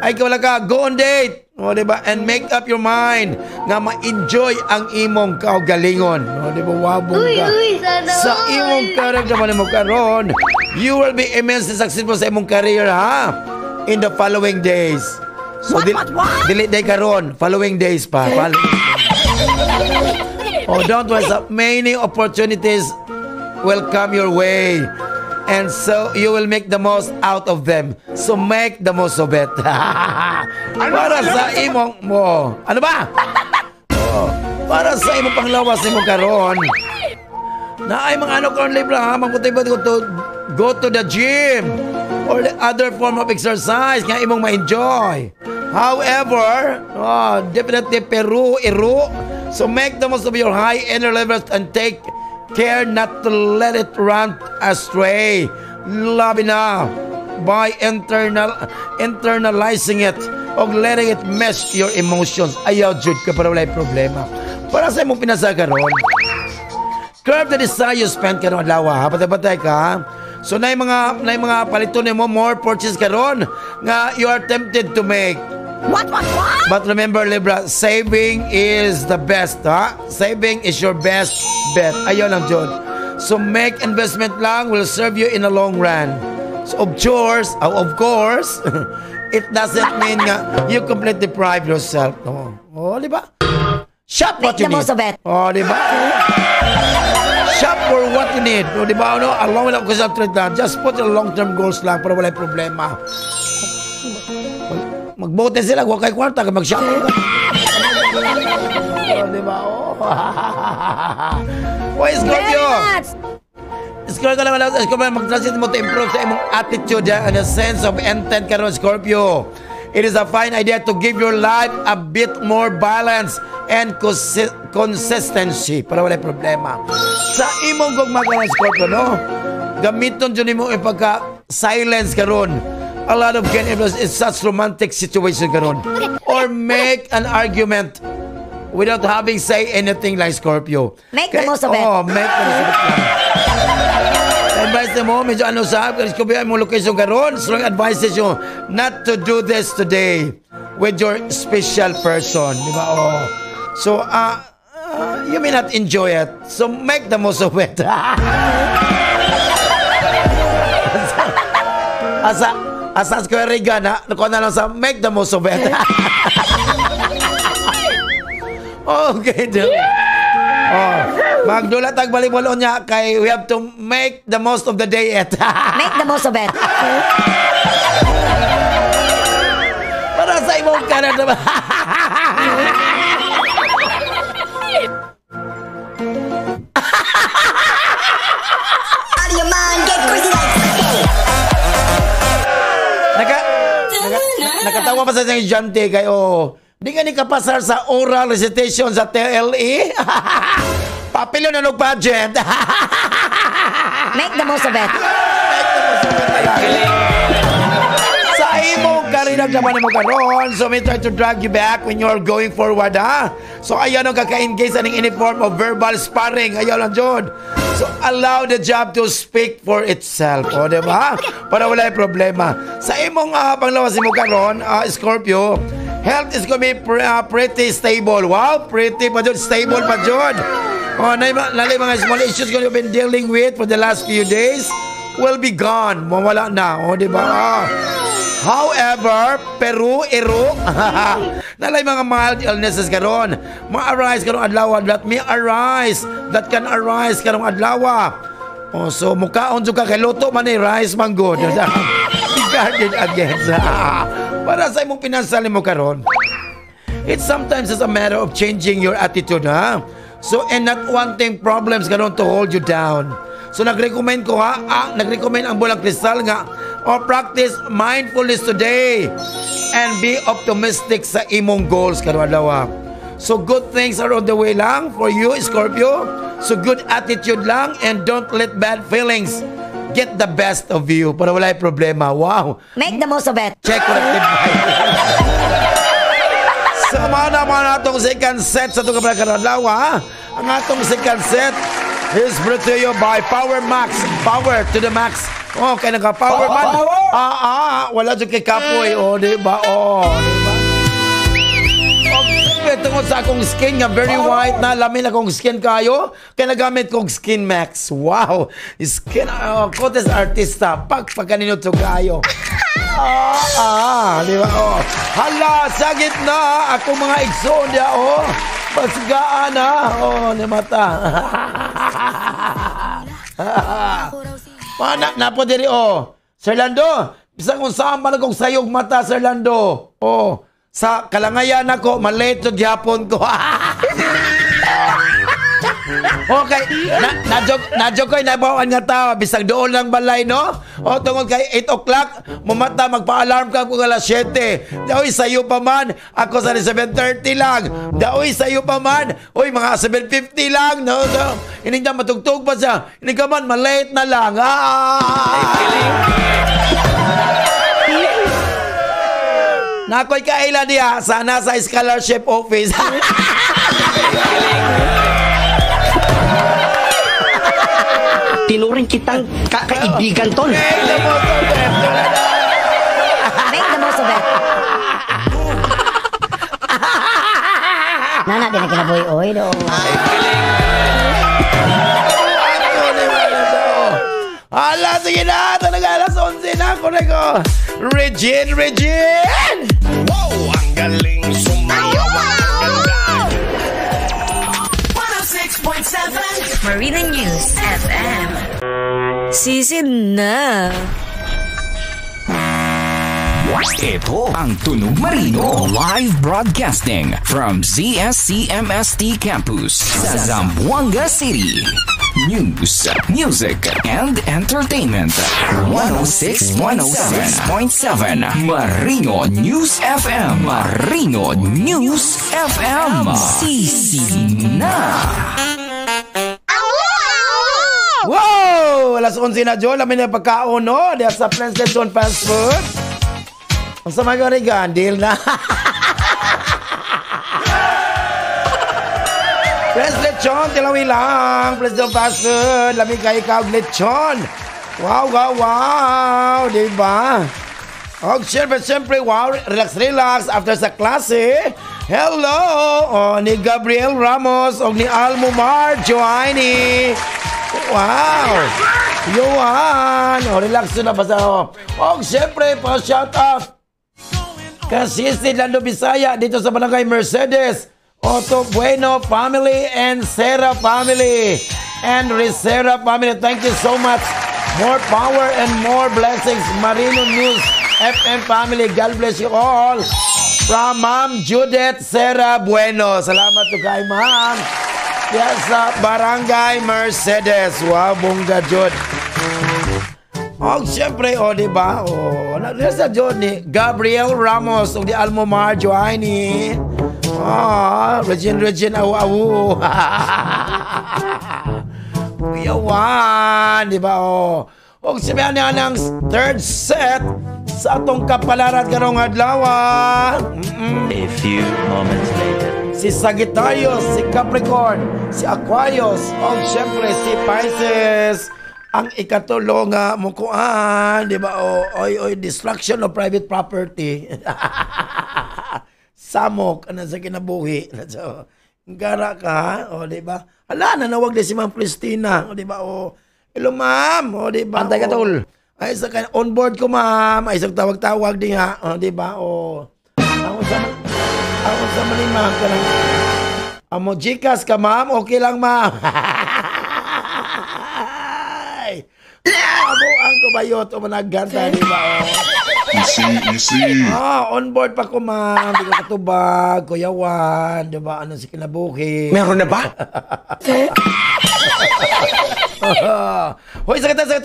Speaker 3: Ay, wala ka, go on date. O, di ba? And make up your mind nga ma-enjoy ang imong kaugalingon. O, di ba? Wabong ka.
Speaker 10: Uy, sana
Speaker 3: Sa
Speaker 10: all.
Speaker 3: imong karamdaman mo karon, you will be immensely successful sa imong career, ha? In the following days. So,
Speaker 5: What?
Speaker 3: Dili day karon, following days pa. Following. Oh, don't worry. So many opportunities will come your way. And so you will make the most out of them. So make the most of it. Para sa imong mo. Ano ba? Oh, para sa imong panglawas nimo karon. Na ay mga ano karon, Libra, ha, magmotivate ko to go to the gym or the other form of exercise nga imong ma-enjoy. However, oh, definitely Peru, Iru. So make the most of your high energy levels and take care not to let it run astray. Labi na by internalizing it o letting it mess your emotions. Ayaw jud ka para walay problema. Para sa imong pinasa karon, curb the desire you spend karon adlaw, ha. Patay-patay ka, ha? So na mga paliton nimo more purchase karon nga you are tempted to make.
Speaker 5: What?
Speaker 3: But remember, Libra, saving is the best, ha? Saving is your best bet. Ayaw lang, jud. So make investment lang will serve you in the long run. So of course, it doesn't mean nga you completely deprive yourself. No. Oh, di ba? Shop what
Speaker 7: Make
Speaker 3: you
Speaker 7: the
Speaker 3: need.
Speaker 7: most of it.
Speaker 3: Oh, di ba? Shop for what you need. O, di ba? Ano? Along with the lang. Just put your long-term goals lang para walay problema. Magbote sila, wa kay kwarta, kay mag-shop ka. Oh, di ba? Oh. Oy, Scorpio!
Speaker 7: Very much.
Speaker 3: Scorpio lang lang, Scorpio, mag-transit mo to improve sa imong attitude, yeah, and a sense of intent karon, Scorpio. It is a fine idea to give your life a bit more balance and consistency para walay problema. Sa imong gugma karon, Scorpio, no? Gamiton jud nimo yung pagka silence karon. A lot of gain influence in such romantic situation karon. Or make an argument without having say anything like Scorpio.
Speaker 7: Make the most of it.
Speaker 3: Oh, make the most of it lang. Advice mo, medyo ano sa Scorpio, imong location karon, strong advices you not to do this today with your special person. Di ba? Oh. So, you may not enjoy it. So, make the most of it. Asa Square Regan, ha? Nakuha na lang sa make the most of it. Okay, do. Oh, magdula tag balibol niya kay we have to make the most of the day it.
Speaker 7: Make the most of it.
Speaker 3: Para sa imong kanan naman.
Speaker 10: Out of your mind, get crazy like
Speaker 3: Nakatawa pa sa isang estudyante kay oh, di ka ni kapasar sa oral recitation sa TLE. Papilo na nog pageant.
Speaker 7: Make the most of it.
Speaker 3: Sa imong karinag naman mo karon, so may try to drag you back when you're going forward, ha? So ayaw nung kaka-engage sa any form of verbal sparring. Ayaw lang, jud. So allow the job to speak for itself. O, di ba? Para wala yung problema. Sa imong panglawas mo karon, Scorpio, health is gonna be pretty stable. Wow, pretty pa jud, stable pa jud. Oh, nalay mga small issues you've been dealing with for the last few days will be gone. Mawala na. O, di ba? Ah. However, Peru, Eru, nalay mga mild illnesses karon. Ma-arise karong adlaw that may arise, that can arise karong adlaw. Oh, so mukaon jud ka kay luto man ni rice man good. Guarded against. Para sa imong pinansal mo karon. It sometimes is a matter of changing your attitude, ha? So, and not wanting problems karon to hold you down. So, nag-recommend ko, ha? Nag-recommend ang bulang kristal nga, or practice mindfulness today and be optimistic sa imong goals karon adlaw. So, good things are on the way lang for you, Scorpio. So, good attitude lang and don't let bad feelings get the best of you para walay problema. Wow!
Speaker 7: Make the most of it.
Speaker 3: Check corrected by. Sa mga naman atong second set sa itong kabalaan, ha? Ang atong second set is brought to you by Power Max. Power to the max. Oh, kaya nagka-power man. Wala dyan kay Kapoy. Oh, di ba? Oh, di ba? siyempre, tungod sa akong skin nga very white na, lamin akong skin kayo, kaya nagamit kong Skin Max. Wow! Skin, contest artista, pagpagkaninot to kayo. Di ba? Oh. Hala, sa gitna, akong mga igsoon diya, oh. Pasigaan na, oh, ni mata. Mana, napo diri, oh. Sir Lando, bisan kung saan man akong sayog mata, Sir Lando. Oh, sa kalangayan ako, malate gyapon ko. Okay, na joke ko'y nabawaan nga tao, bisag doon lang balay, no? O, tungod kay 8 o'clock, mumata, magpa-alarm ka kung alas 7. Daoy, sayo pa man. Ako sa 7:30 lang. Daoy, sayo pa man. Uy, mga 7:50 lang. No, no. Hindi na matugtog pa siya. Hindi ka man, malate na lang. Ah! Nakoy kaila diya, sana sa scholarship office.
Speaker 5: Tinuring kitang kaibigan, tol.
Speaker 3: Make the most of it.
Speaker 7: Make the most of it. Nana, di na kinabuhi. Oy, do.
Speaker 3: Ala, sige na. Talaga, alas 11 na. Correct ko. Regine, Regine!
Speaker 8: Wow, ang galing sumayaw. Ang ganda.
Speaker 11: 106.7 Marina News FM.
Speaker 1: Season na.
Speaker 9: Ito ang Tunog Marino. Live broadcasting from ZSCMST Campus sa Zamboanga City. News, music, and entertainment. 106.7 Marino News FM. Marino News FM. Sisi na.
Speaker 3: Wow! Alas 11 na, Joel. Lamin na pagkaon, no? Diya sa Princess Fast Food. Ang sama ko rin, deal na. Press lechon, tilawi lang. Press the fast food. Lamig kayo ka og lechon. Wow, wow, wow. Diba? Og syempre, syempre, wow. Relax, relax. After sa klase. Hello! O, ni Gabriel Ramos o ni Almomar Joanie. Wow! Yuan! O, relax na basta. O, syempre, pa-shout out. Kasi si Lando Bisaya dito sa Barangay Mercedes. Otto Bueno family and Sarah family and Risera family. Thank you so much. More power and more blessings. Marino News FM family. God bless you all. From Ma'am Judith Sarah Bueno. Salamat to kay Ma'am. Yes, sa Barangay Mercedes. Wow, bongga Jud. Oh, siyempre, oh, di ba? Oh, nasa Jud ni Gabriel Ramos o di Almomar Joanie. Ah, Regine, Regine, awu, awu. Yawan, di ba? Oh. Og sabihan niya ng third set sa atong kapalaran karong adlaw.
Speaker 12: A few moments later.
Speaker 3: Si Sagittarius, si Capricorn, si Aquarius, og siyempre si Pisces. Ang ikatulo nga mukuan, di ba? Oh, oy, oy, destruction of private property. Samok ano sa kinabuhi. So, gara ka, o di ba? Hala, nanawag din si Ma'am Christina, o di ba? O, hello ma'am, o di ba?
Speaker 5: Pantay ka, tol.
Speaker 3: Ay sa on board ko ma'am, ay sa tawag-tawag din ha, o di ba? O, ako sa mali ma'am kanang amo Gcash ka ma'am, okay lang ma'am. Amo ang kubayot o managganta, di ba? O.
Speaker 4: Easy, easy.
Speaker 3: Ah, on board pa ko, ma'am. Di ko katubag, Kuya Juan, di ba? Ano si kinabuhi?
Speaker 8: Meron na ba?
Speaker 3: Hoy, sekretary,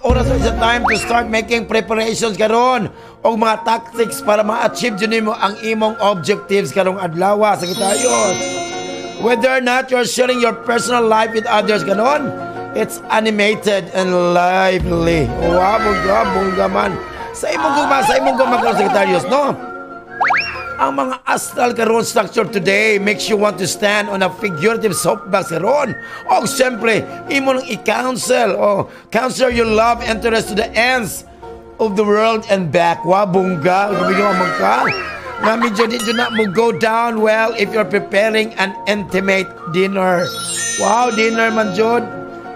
Speaker 3: oras is the time to start making preparations karon og mga tactics para ma-achieve jud nimo ang imong objectives karong adlaw, Sagittarius. Whether or not you're sharing your personal life with others karon, it's animated and lively. Wow, bongga, bongga man. Sa imong gugma karon, Sagittarius, no? Ang mga astral karon structure today makes you want to stand on a figurative soapbox karon. O siyempre, imo nang i-counsel o counsel your love interest to the ends of the world and back. Wow, bongga. Gabigyan mo ka. Nga medyo di na mo go down well if you're preparing an intimate dinner. Wow, dinner man jud.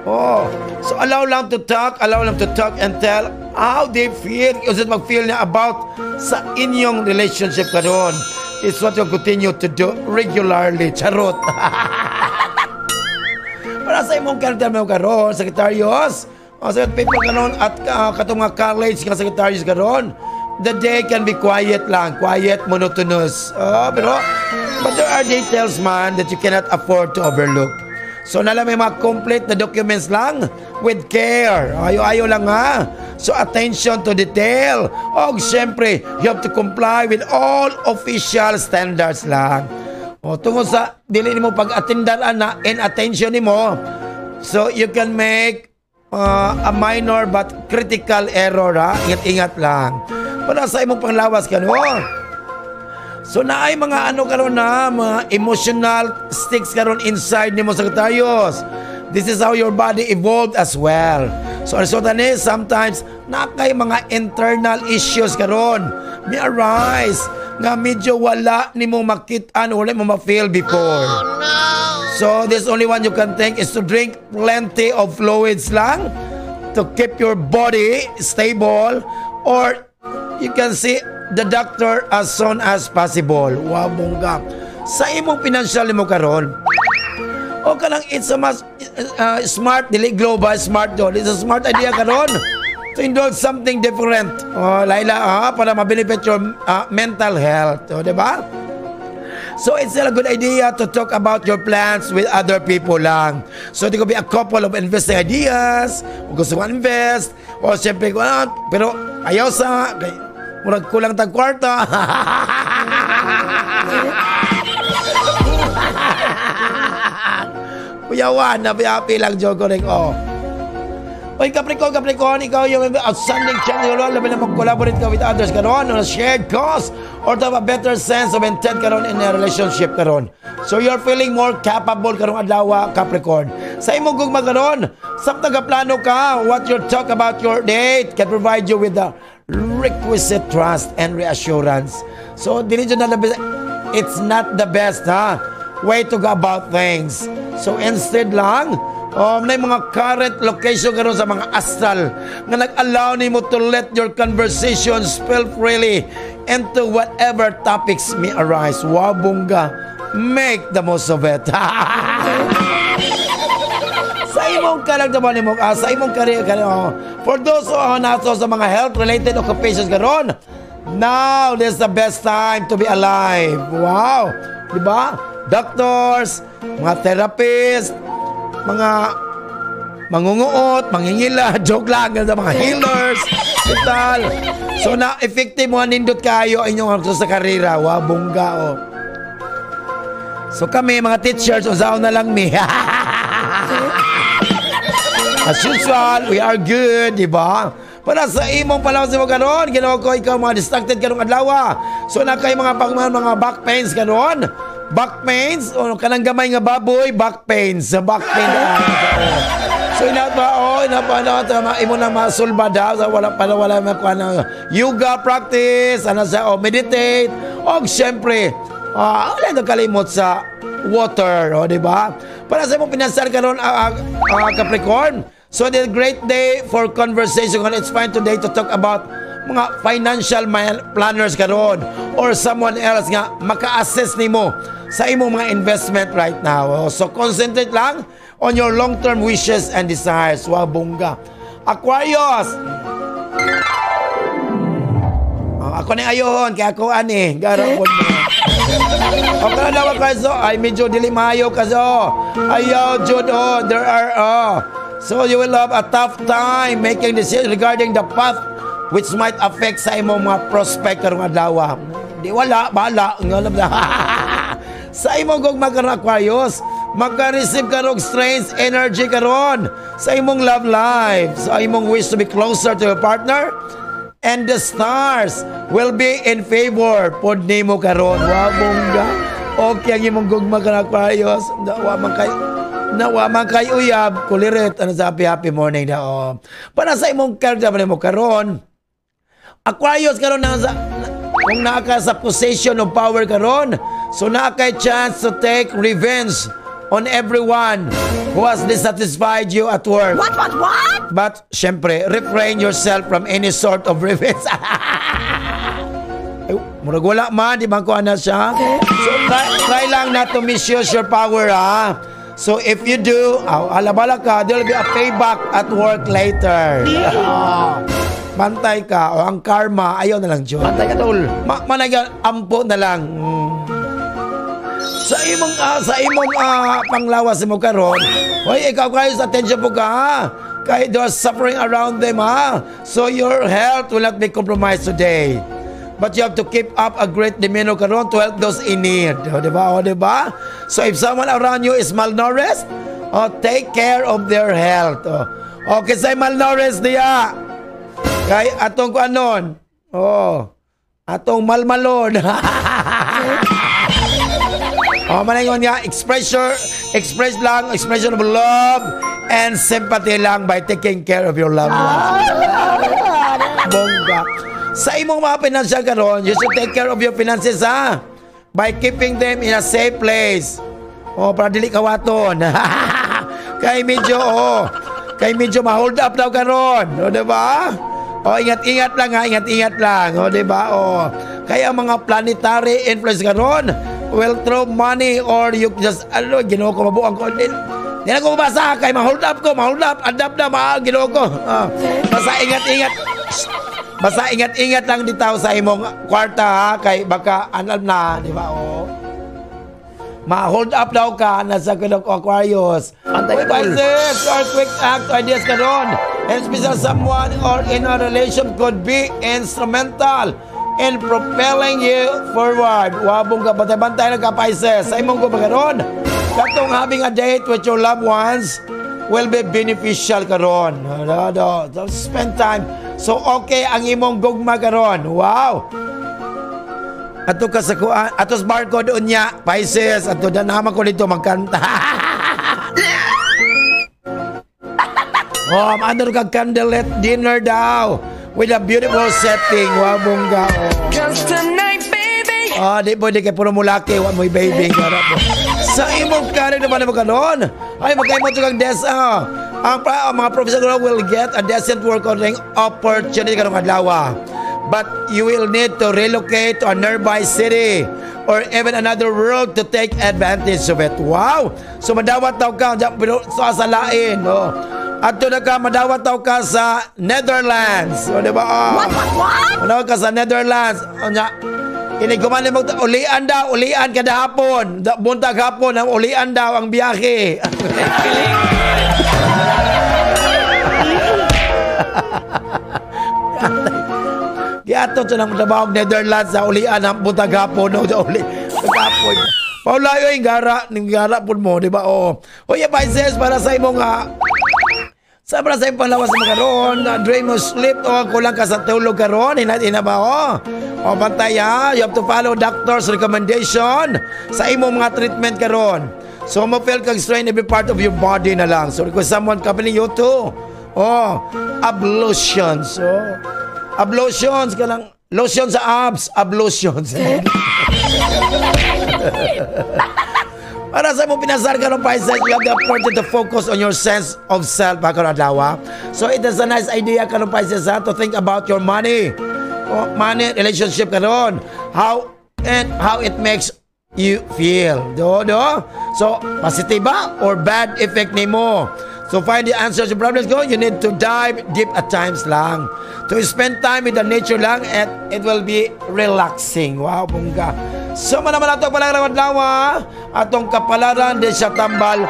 Speaker 3: Oh, so allow lang to talk, allow lang to talk and tell how they feel, unsa mag-feel niya about sa inyong relationship karon. It's what you continue to do regularly. Charot. Para sa imong character mo karon, Sagittarius, o sa people karon at katong mga college nga Sagittarius karon, the day can be quiet lang, quiet, monotonous. Oh, pero but there are details man that you cannot afford to overlook. So nala may mga complete na documents lang with care. Ayo-ayo lang ha. So attention to detail. Og syempre, you have to comply with all official standards lang. O tungod sa dili nimo pag-attendan ana and attention nimo, so you can make a minor but critical error ha. Ingat-ingat lang. Para sa imong panglawas karon. So naay mga ano karon na mga emotional sticks karon inside nimo, Sagittarius. This is how your body evolved as well. So ang resulta ni sometimes na kay mga internal issues karon may arise nga medyo wala nimo makit-an, wala mo ma-feel before. Oh, no. So this only one you can think is to drink plenty of fluids lang to keep your body stable, or you can see the doctor as soon as possible. Wow, bongga. Sa imong financial mo karon, o kanang it's a mas smart, dili global, smart do. It's a smart idea karon to indulge something different. Oh, Laila, para ma-benefit your mental health. O, di ba? So it's still a good idea to talk about your plans with other people lang. So it could be a couple of investing ideas, o gusto mo invest, o siyempre, kung ano, pero ayaw sa, kay, murag kulang tag kwarta. Kuyawan, happy lang, joke ko rin, oh. Oy, Capricorn, Capricorn, ikaw yung outstanding channel, labi na mag-collaborate ka with others karon on a shared cause or to have a better sense of intent karon in a relationship karon. So you're feeling more capable karong adlaw, Capricorn. Sa imong gugma karon, samtang gaplano ka, what you talk about your date can provide you with the requisite trust and reassurance. So dili jud na labi, it's not the best ha way to go about things. So instead lang, na mga current location karon sa mga astral nga nag-allow nimo to let your conversation spill freely into whatever topics may arise. Wow, bongga. Make the most of it. Sa imong karagdaman nimo, sa imong career karon, for those who are nato sa mga health-related occupations karon, now this is the best time to be alive. Wow, di ba? Doctors, mga therapists, mga mangunguot, mangingila, joke lang, sa mga healers, hospital. So na effective mo nindot kayo inyong sa karera. Wow, bongga oh. So kami mga teachers, unsaon na lang mi. As usual, we are good, di ba? Para sa imong palawas mo karon, ginawa ko ikaw mga distracted karong adlaw. So na kay mga mga back pains karon. Back pains o kanang gamay nga baboy, back pains, back pain. So ina ba oh, ina ba na imo na masulba daw sa wala pa wala makuha ng yoga practice, ano sa oh, meditate, og syempre, wala na kalimot sa water, o di ba? Para sa imong pinansar karon, Capricorn. So it's a great day for conversation and it's fine today to talk about mga financial planners karon or someone else nga maka-assess nimo sa imong mga investment right now. So concentrate lang on your long-term wishes and desires. Wow, bongga. Aquarius. Ako ni ayohon kay ako ani garapon mo. Okay na kaso ay medyo dili maayo kaso. Ayaw jud oh, there are oh. So you will have a tough time making decisions regarding the path which might affect sa imong mga prospect karong adlaw. Di wala, bahala. Sa imong gugma karon Aquarius, maka-receive ka og strange energy karon sa imong love life. Sa imong wish to be closer to your partner and the stars will be in favor pod nimo karon. Wa bongga. Okay ang imong gugma karon Aquarius. Wa man kay nawa man kay uyab kuliret ano sa happy happy morning na oh. Para sa imong karga mo karon Aquarius karon na Kung naa ka sa position of power karon, so naa kay chance to take revenge on everyone who has dissatisfied you at work.
Speaker 10: What?
Speaker 3: But, syempre, refrain yourself from any sort of revenge. Ay, murag wala man, di ba ko ana siya? So, try lang not to misuse your power, ha? So, if you do, aw, alabala ka, there will be a payback at work later. Ah, bantay ka, o ang karma, ayaw na lang, Diyos.
Speaker 5: Bantay ka, tol.
Speaker 3: Managal, ampo na lang. Sa imong panglawas mo karon, hoy, ikaw kayo sa attention po ka, ha? Kay they are suffering around them, ha? So your health will not be compromised today. But you have to keep up a great demeanor karon to help those in need. O, di ba? O, di ba? So if someone around you is malnourished, oh, take care of their health. Oh. Okay, say malnourished diya. Kay atong kuanon. Oh. Atong malmalon. Oh, manayon nga, express lang, expression of love and sympathy lang by taking care of your loved ones. Bongga. Sa imong mga financial karon, you should take care of your finances, ha? By keeping them in a safe place. Oh, para dili kawaton. Kay medyo ma-hold up daw karon. O, di ba? O, ingat-ingat lang ha, ingat-ingat lang. O, di ba? O, kaya ang mga planetary influence karon will throw money or you just, ano, Ginoo ko, mabuang ko. Di na ko mabasa, kay ma-hold up ko, ma-hold up, adapt na, ma, Ginoo ko. Ah, basta ingat-ingat. Basta ingat-ingat lang dito sa imong kwarta ha, kay baka anal na, di ba? O. Ma-hold up daw ka nasa Kudok Aquarius.
Speaker 5: Antay
Speaker 3: Uy,
Speaker 5: ka, tol.
Speaker 3: Pisces, your quick act ideas karon. And special someone or in a relation could be instrumental in propelling you forward. Wabong ka, bantay-bantay na ka, Pisces. Sa imong ko karon, katong having a date with your loved ones will be beneficial karon. No, no, so spend time. So okay ang imong gugma karon. Wow. Ato ka sa kuan, atos barko doon niya, Pisces, ato danama ko dito magkanta. Oh, ano ka candlelit dinner daw with a beautiful setting. Wow, bongga. Oh.
Speaker 1: Cause tonight, baby.
Speaker 3: Ah, di pwede kay puro mulaki, wa mo'y baby. Gara po. Sa imong kare naman mo karon. Ay, magkay mo kang des ah. Ang mga professional will get a decent work ordering opportunity karong adlaw. But you will need to relocate to a nearby city or even another world to take advantage of it. Wow! So madawat daw ka pero sa lain, no? Adto na ka, madawat daw ka sa Netherlands. O, di ba? Oh.
Speaker 10: What?
Speaker 3: Madawat ka sa Netherlands. O, nya, ini gumani mo, ulian daw, ulian kada hapon. Buntag hapon, ang ulian daw ang biyahe. Giato sa nang trabaho Netherlands sa ulian ang buntag hapon. No, sa uli. Hapon. Paulayo yung gara, ning gara pud mo, di ba? Oo. Oye, Pisces, para sa imong sa para sa imong panglawas sa mga karon, dream of sleep o kulang ka sa tulog karon, hinat ba o? O bantay ha, you have to follow doctor's recommendation sa imong mga treatment karon. So mo feel kag strain every part of your body na lang. So request someone company you too. Oh, ablutions. Oh. Ablutions kanang lotion sa abs, ablutions. Para sa imong pinasar ka ng Pisces, you have the opportunity to focus on your sense of self, ha, karon adlaw. So it is a nice idea karon Pisces, ha, to think about your money. Oh, money, relationship karon. How and how it makes you feel. Do, do? So, positive ba or bad effect nimo? So find the answers to problems go, you need to dive deep at times lang. To spend time with the nature lang and it will be relaxing. Wow, bongga. So man naman ato pala adlaw, atong kapalaran di siya tambal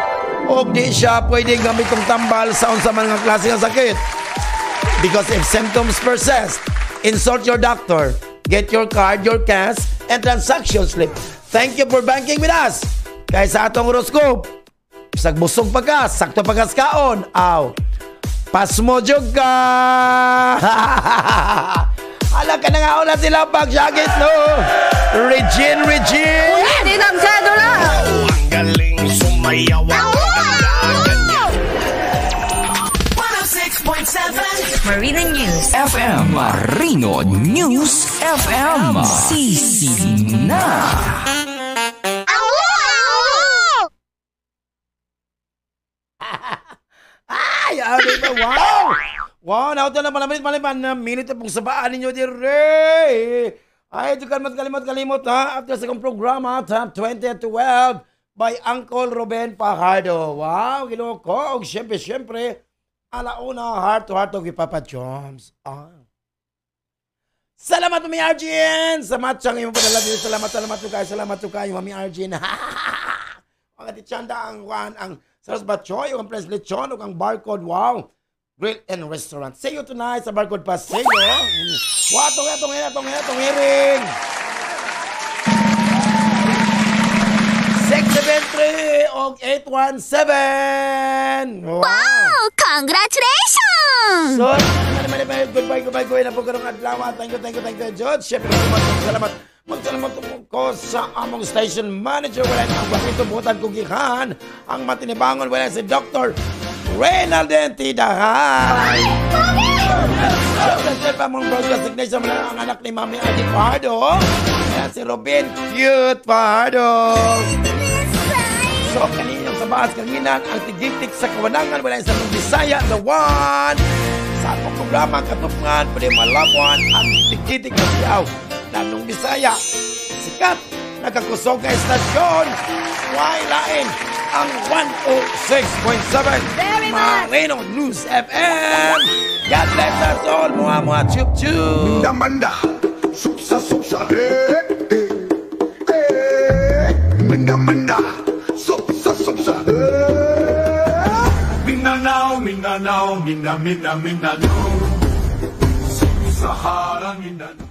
Speaker 3: o di siya pwedeng gamitong tambal sa unsa man nga klase nga sakit. Because if symptoms persist, insult your doctor, get your card, your cash, and transaction slip. Thank you for banking with us. Kaya sa atong horoscope, sagbusog pa ka, sakto pa ka sa kaon, aw, pasmo jud ka. Ala ka na nga ulat sila pag-jacket, no? Regine, Regine!
Speaker 7: Hindi lang cedula!
Speaker 8: Ang galing sumayaw ang ganda-ganda.
Speaker 11: 106.7 Marina News
Speaker 9: FM. Marino News FM. Sisi na.
Speaker 3: Ay, ba? Wow! Wow, nauto na malamit maliman na minute pong sabaan ninyo dire. Ay, dukan mat kalimot ha. After sa kong programa, Top 20 at 12 by Uncle Ruben Fajardo. Wow, Ginoo ko. Og syempre, alauna, heart to heart og Papa Jones. Ah. Salamat, Mami Arjun! Sa matchang imong padala dito. Salamat kayo, Mami Arjun. Mga titsanda ang one, ang Saros Batchoy, ang Pres Lechon, ang Barcode, wow! Grill and Restaurant. See you tonight sa Barcode Paseo. Wow, atong hearing! 673 og 817! Wow!
Speaker 10: Wow! Congratulations!
Speaker 3: So, goodbye, na po karong adlaw. Thank you, Judge. Siyempre, salamat. Magsalamat ko sa among station manager. Wala na ang gwapito butan kong gikan. Ang matinibangon, wala si Dr. Reynalden Tidahan. Siyempre, among broadcast technician, wala ang anak ni Mami Adi Fajardo. Ayan si Robin Cute Fajardo. So, kaninang sa baas, kanginan, ang tigigtik sa kawanangan, wala sa Bisaya, the one. Sa atong programa, katupngan, pwede malabuan, ang tigigtik na siyaw. Lanong Bisaya, sikat, nakakusog nga estasyon, way lain, ang 106.7 Marino News FM. God bless us all, mua mua chup chup.
Speaker 8: Minda supsa supsa, eh eh eh. Minda minda, supsa supsa, eh. Mindanao, Mindanao, Minda Minda Mindanao, Sahara Mindanao.